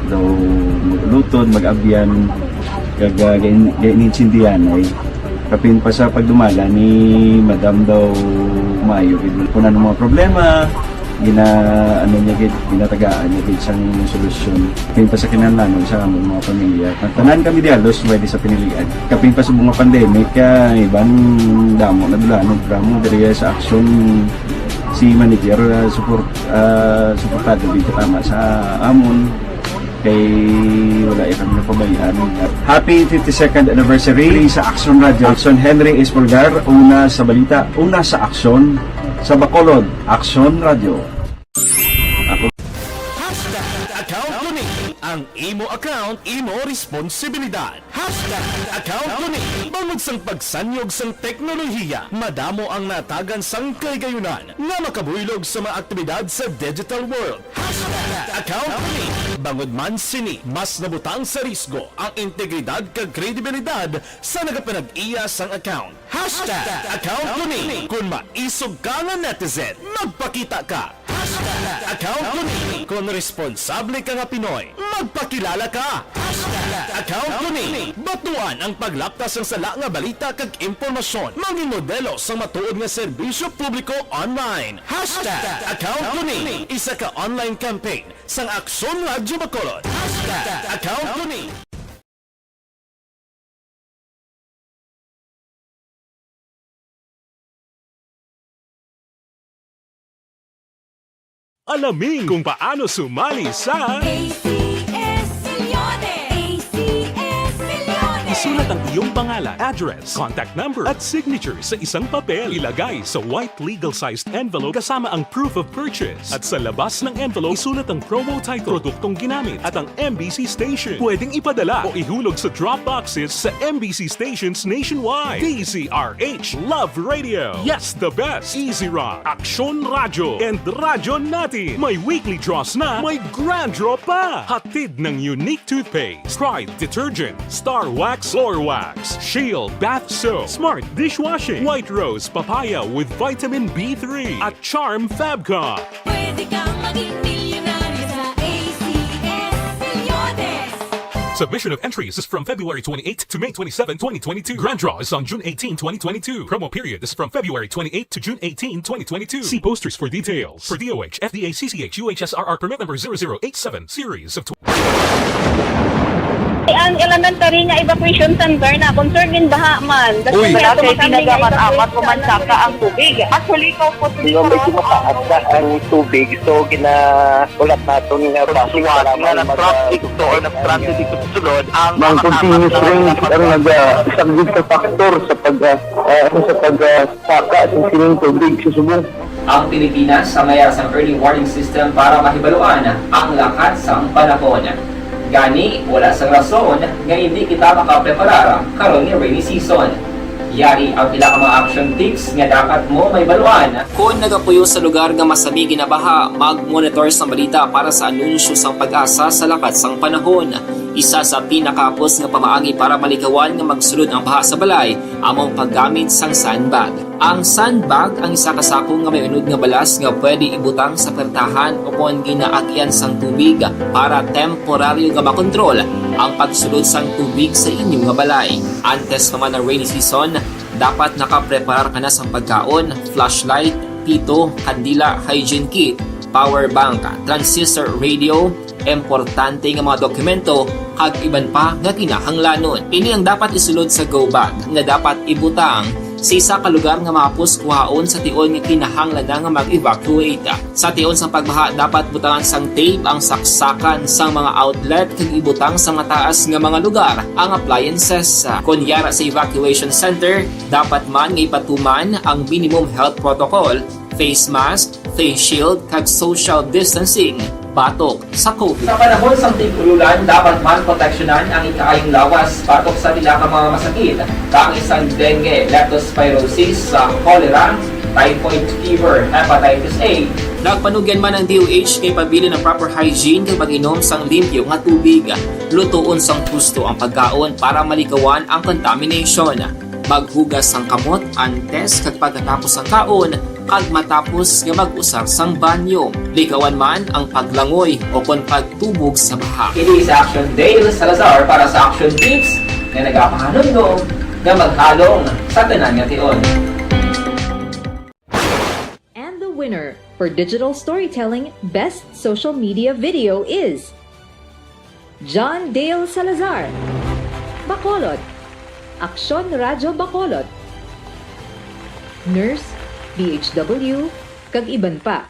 daw mag-ulutod, mag-abyan, kag, ah, gain-, gain-intindihan ay. Kapin pa sa pagdumala ni Madam daw maayo gid. Kung ano mga problema, gina-, ano niya gid, ginatagaan niya gid sang solusyon. Kapin pa sa kinahanglanon sa among mga pamilya. Ang tanan kami di halos pwede sa pinilian. Kapin pa sa mga pandemic, ah, iban damo na dula, no, drama diri sa aksyon si manager, ah, support, ah, suportado gid katama sa amon. Kay wala ya kami napabayaan. Happy fifty-second anniversary sa Action Radio. Action Henry Espolgar, una sa balita, una sa aksyon, sa Bacolod, Action Radio. Ako Hashtag account ko ni. Ang imo account, imo responsibilidad. Hashtag account ko ni. Bangod sang pagsanyog sang teknolohiya, madamo ang natagan sang kahigayunan nga makabuylog sa mga aktibidad sa digital world. Hashtag account ko ni. Bangod man sini, mas nabutang sa risgo ang integridad kag kredibilidad sa nagapanag-iya sang account. Hashtag account ko ni. Kung maisog ka nga netizen, magpakita ka. Hashtag account ko ni. Kung responsable ka nga Pinoy, magpakilala ka. Hashtag account ko ni. Batuan ang paglaptas sang sala nga balita kag impormasyon. Mangin modelo sang matuod nga serbisyo publiko online. Hashtag account ko ni. Isa ka online campaign sang Aksyon Radyo Bacolod. Hashtag account ko ni. Alamin kung paano sumali sa A C S Milyones! A C S Milyones! Isulat ang iyong pangalan, address, contact number, at signature sa isang papel. Ilagay sa white legal-sized envelope kasama ang proof of purchase. At sa labas ng envelope, isulat ang promo title, produktong ginamit, at ang M B C station. Pwedeng ipadala o ihulog sa drop boxes sa M B C stations nationwide. D Z R H, Love Radio. Yes, the best. Easy Rock, Aksyon Radyo, and Radyo Natin. May weekly draws na, may grand draw pa. Hatid ng Unique Toothpaste, Pride Detergent, Star Wax Floor Wax, Shield Bath Soap, Smart Dishwashing, White Rose Papaya with Vitamin B three, at Charm Fabcon. Pwede kang maging milyonaryo sa A C S Milyones. Submission of entries is from February twenty-eighth to May twenty-seven, twenty twenty-two. Grand draw is on June eighteen, twenty twenty-two. Promo period is from February twenty-eighth to June eighteen, twenty twenty-two. See posters for details. For D O H, F D A, C C H, U H S R R permit number zero zero eight seven, series of tw- Ang elementary nga evacuation center na concern din baha man. Uy. Wala kay pinagamat-amat mo man saka ang tubig. Actually, ko po. Di ba, medyo mataas na ang tubig, so gina- Wala naton nga basic nga nag-traffic to or nag-transit dito sa sulod ang mga continuous rain ang naga-, isa gid ka factor sa pag, ah, ah, sa pag, ah, saka sa sining tubig sa subong. Ang Pilipinas sa mayas ang early warning system para mahibaluan ang lakat sang panahon. Gani, wala sang rason nga hindi kita makapreparar karon nga rainy season. Yari ang pila ka mga action tips nga dapat mo mahibaluan. Kon nagapuyo sa lugar nga masami ginabaha, mag-monitor sang balita para sa anunsyo sang PAGASA sa lakat sang panahon. Isa sa pinakahapos nga pamaagi para malikawan nga magsulod ang baha sa balay amo ang paggamit sang sandbag. Ang sandbag ang isa ka sako nga may unod nga balas nga pwede ibutang sa pertahan o kon ginaagian sang tubig para temporaryo nga makontrol ang pagsulod sang tubig sa inyo nga balay. Antes pa man ang rainy season, dapat nakapreparar ka na sang pagkaon, flashlight, pito, kandila, hygiene kit, power bank, transistor radio, importante nga mga dokumento, kag iban pa nga kinahanglanon. Ini ang dapat isulod sa go bag nga dapat ibutang sa isa ka lugar nga mahapos kuhaon sa tion nga kinahanglan na nga mag-evacuate. Sa tion sang pagbaha, dapat butangan sang tape ang saksakan sang mga outlet kag ibutang sa mataas nga mga lugar ang appliances. Kon yara sa evacuation center, dapat man nga ipatuman ang minimum health protocol, face mask, face shield, kag social distancing batok sa COVID. Sa panahon sang tig-ululan, dapat man proteksyonan ang ikaayong lawas batok sa pila ka mga masakit, kaangay sang dengue, leptospirosis, sa cholera, typhoid fever, hepatitis A. Nagpanugyan man ang D O H nga ipabilin ang proper hygiene kag pag-inom sang limpyo nga tubig. Lutoon sang husto ang pagkaon para malikawan ang contamination. Maghugas sang kamot antes kag pagkatapos sang kaon, kag matapos nga mag-usar sang banyo. Likawan man ang paglangoy o kon pagtubog sa baha. Ini si Action Dale Salazar para sa Action Tips nga nagapahanumdom nga maghalong sa tanan nga tion. And the winner for Digital Storytelling Best Social Media Video is John Dale Salazar, Bacolod, Aksyon Radyo Bacolod, Nurse, D H W, kag iban pa.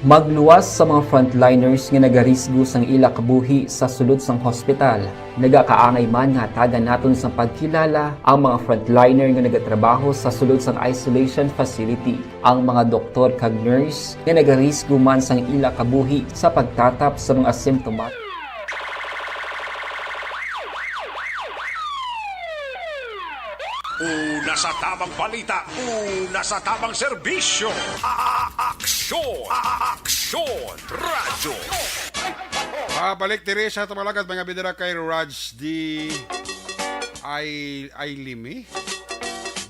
Magluwas sa mga frontliners nga nagarisgo sang ila kabuhi sa sulod sang hospital. Nagakaangay man nga hatagan naton sang pagkilala ang mga frontliner nga nagatrabaho sa sulod sang isolation facility. Ang mga doktor kag nurse nga nagarisgo man sang ila kabuhi sa pagtatap sa mga simptomat. Una sa tamang balita, una sa tamang serbisyo. A-, a-, aksyon, a-, a-, aksyon, radyo. Ah, balik diri sa Tumalagat, mga bidira kay Raj D. Ay, ay limi.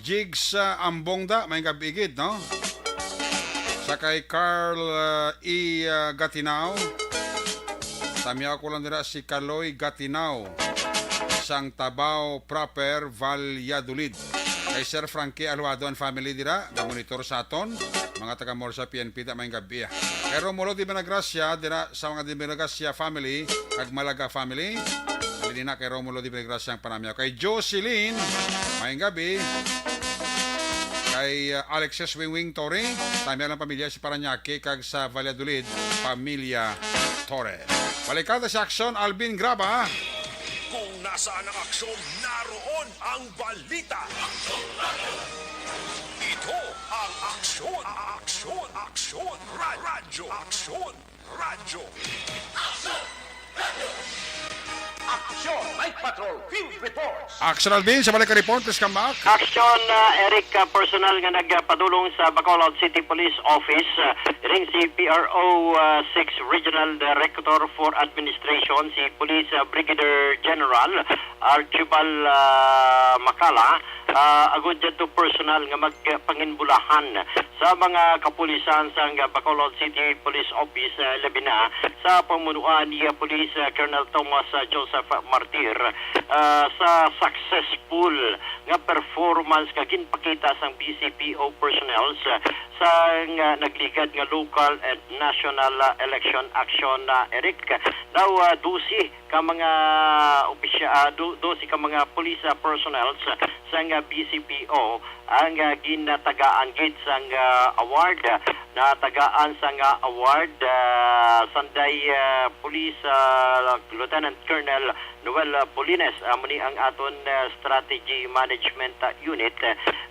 Jigs, ah, Ambongda, may gab-i gid, no? Sa kay Carl, ah, E, ah, Gatinao. Tamiyaw ko lang dira si Kaloy Gatinao, sang Tabao Proper, Valladolid. Kay Sir Frankie Alwado and family dira, nag-monitor sa aton. Mga taga Morsa P N P da, may gab-i, ah. Kay Romulo Di Buenagracia, dira sa mga Di Buenagracia family, kag Malaga family. Halin na kay Romulo Di Buenagracia ang panamiyaw. Kay Jocelyn, may gab-i. Kay, uh, Alexis Wingwing Torre, tamiyaw lang pamilya si Parañaque, kag sa Valladolid, pamilya Torre. Balikan ta si Aksyon Alvin Graba. Kung nasaan ang aksyon, naroon ang balita. Ito ang Aksyon, Aksyon, Aksyon, Ra-, Radyo, Aksyon, Radyo. Aksyon, Night Patrol, Field Reports. Aksyon Alvin, sa balik ka report, please come back. Aksyon, uh, Eric, uh, personal nga nagpadulong sa Bacolod City Police Office, uh, ring si P R O, uh, six Regional Director for Administration, si Police, uh, Brigadier General Archibald, uh, Macala, Ah, agod didto personal nga magpanginbulahan sa mga kapulisan sang Bacolod City Police Office, ah, labi na sa pamunuan ni, ah, Police, ah, Colonel Thomas, ah, Joseph Martir, ah, sa successful nga performance nga ginpakita sang B C P O personnel sa, sang, ah, nagligad nga local and national, ah, election action, ah, Eric. Daw, ah, dose ka mga opisya-, ah, do-, dose ka mga police, ah, personnel sa, sang, ah, B C P O ang, ah, ginatagaan gid sang, ah, award. Natagaan sang, ah, award, ah, sanday, ah, police, ah, Lieutenant Colonel Noel, ah, Polines. Amo ni ang aton, ah, strategy management, ah, unit.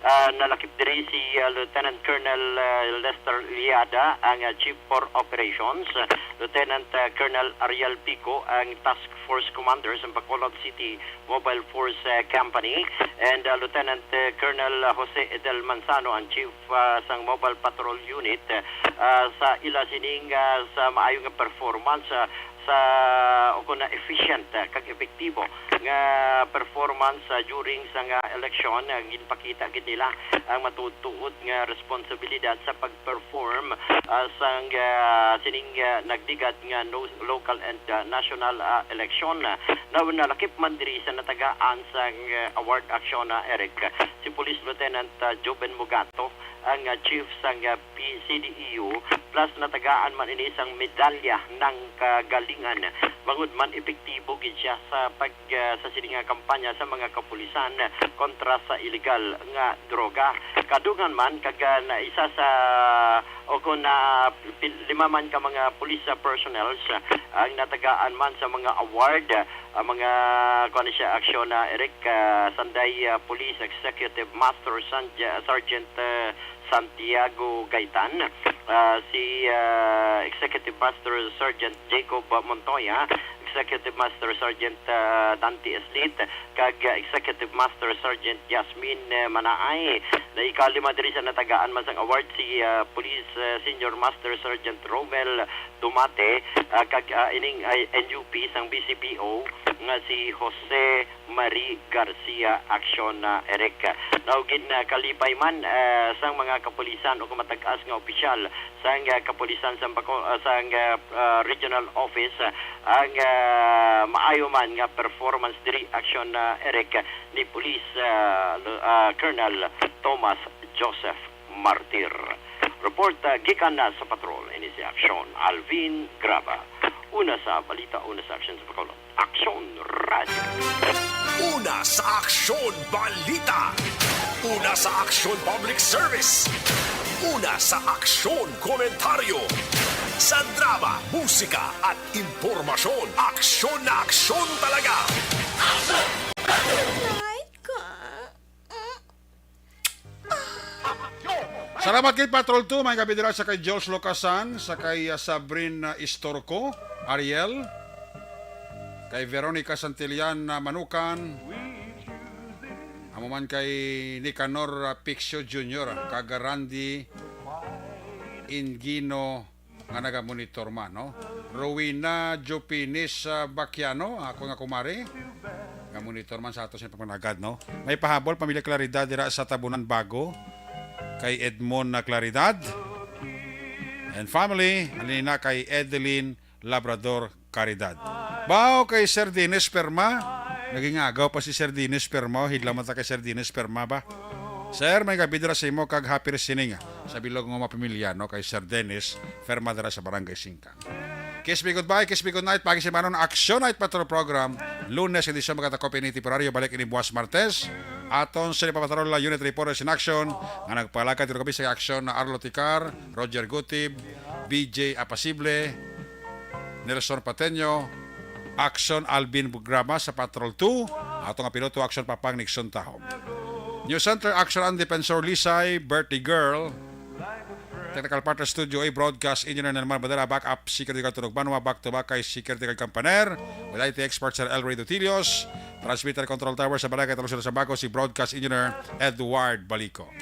Ah, nalakip diri si, ah, Lieutenant Colonel, ah, Lester Liada, ang, ah, Chief for Operations, Lieutenant, ah, Colonel Ariel Pico, ang Task Force Commander sa Bacolod City Mobile Force, ah, Company, and, ah, Lieutenant, ah, Colonel Jose Edel Manzano, ang Chief, ah, sang Mobile Patrol Unit, ah, sa ila sining, ah, sa maayo nga performance, ah, sa, o kon na efficient, ah, kag epektibo nga performance, ah, during sang, ah, eleksyon. Ah, ginpakita gid nila ang matuod-tuod nga responsibilidad sa pag-perform, ah, sang, ah, sining, ah, nagligad nga no-, local and, ah, national, ah, election. Ah, na nalakip man diri sa natagaan sang, ah, award action, ah, Eric, si Police Lieutenant, ah, Joven Mugato, ang, ah, chief sang, ah, P C D E U, plus natagaan man ini sang medalya ng kagalingan, bangod man epektibo gid siya sa pag, ah, sa sini nga kampanya sa mga kapulisan kontra sa iligal nga droga. Kadungan man kag, ah, na isa sa, o kon na pil-, lima man ka mga police, ah, personnels, ah, ang natagaan man sa mga award, ah, mga, kuwan siya, aksyon na, Eric, ah, sanday, ah, Police Executive Master San-, Sergeant, ah, Santiago Gaitan, ah, si, ah, Executive Master Sergeant Jacob Montoya, Executive Master Sergeant, ah, Dante Eslit, kag, ah, Executive Master Sergeant Jasmine, eh, Manaay. Na ikalima diri sa natagaan man sang award si, ah, Police, ah, Senior Master Sergeant Romel Dumate, ah, kag, ah, ining, ah, N U P sang B C P O nga si Jose Marie Garcia Action, ah, Eric. Naugin na kalipay man, ah, sang mga kapulisan o kumatag-as nga opisyal sang, ah, kapulisan sang Baco-, ah, sang, ah, ah, regional office, ah, ang, ah, maayo man nga performance diri, Action, ah, Eric, ni Police, ah, Lo-, ah, Colonel Thomas Joseph Martir. Report, ah, gikan na sa patrol, ini si Action Alvin Graba. Una sa balita, una sa aksyon sa Bacolod. Aksyon Radio. Una sa aksyon balita. Una sa aksyon public service. Una sa aksyon komentaryo. Sa drama, musika at impormasyon. Aksyon na aksyon talaga. Right ka? Salamat kay Patrol two, may gabi dira sa kay George Locasan, sa kay, ah, Sabrina Istorco, Ariel, kay Veronica Santillan, ah, Manukan, amo man kay Nicanor, ah, Pixio Junior, kag Randy Ingino, nga nagamonitor man, no? Rowena Jopinis, ah, Baquiano, ako nga kumare, nga monitor man sa ato sa pagpanagad, no? May pahabol, pamilya Claridad dira sa Tabunan Bago, kay Edmond na Claridad and family, halin na kay Edeline Labrador Caridad. Bao kay Sir Dennis Perma, naging agaw pa si Sir Dennis Perma, hidlaw man ta kay Sir Dennis Perma ba? Sir, may gabi dira sa imo kag happy listening sa bilog nga mga pamilya, no, kay Sir Dennis Perma dira sa Barangay Singkang. Kiss me goodbye, kiss me goodnight. Pagi si Manon Action Night Patrol Program. Lunes, edisyon, magkatakob ini temporaryo. Balik ini buwas Martes. Aton sa Patrol Unit Reporters in Action nga nagpalakad dito kami sa aksyon na Arlo Ticar, Roger Gutib, B J Apasible, Nelson Pateño, Action Alvin Bugrama sa Patrol two, ato nga piloto Action Papang Nixon Tahom. News Center Action ang Defensor Lisay, Birthday Girl, Technical Partner Studio A, Broadcast Engineer Nelmar Madera, Backup Security Guard Tunog Banwa, Back to Back kay Security Guard Campaner, with I T Expert Sir Elray Dutilios, Transmitter Control Tower sa Balay kay Talusod sa Bago, si Broadcast Engineer Edward Balico.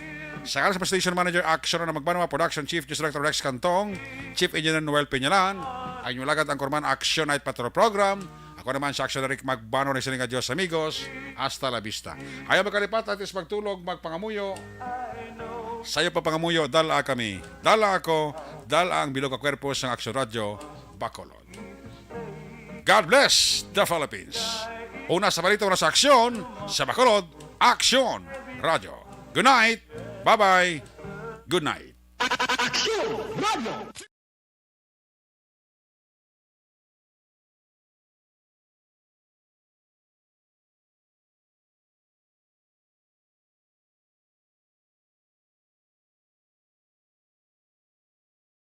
Sa ngalan sa Station Manager, Action na Magbanwa, Production Chief, News Director Rex Cantong, Chief Engineer Noel Peñalan, ang inyong lagad ang Kurman Action Night Patrol Program, Ako naman sa Action Rick Magbano na sila nga Diyos, amigos. Hasta la vista. Ayaw magkalipat, atis magtulog, magpangamuyo. Sayo pa pangamuyo, dala kami. Dala ako, dala ang bilog ka kwerpo sa Action Radio, Bacolod. God bless the Philippines. Una sa balita, una sa aksyon, sa Bacolod, Action Radio. Good night. Bye-bye. Good night. Action Radio.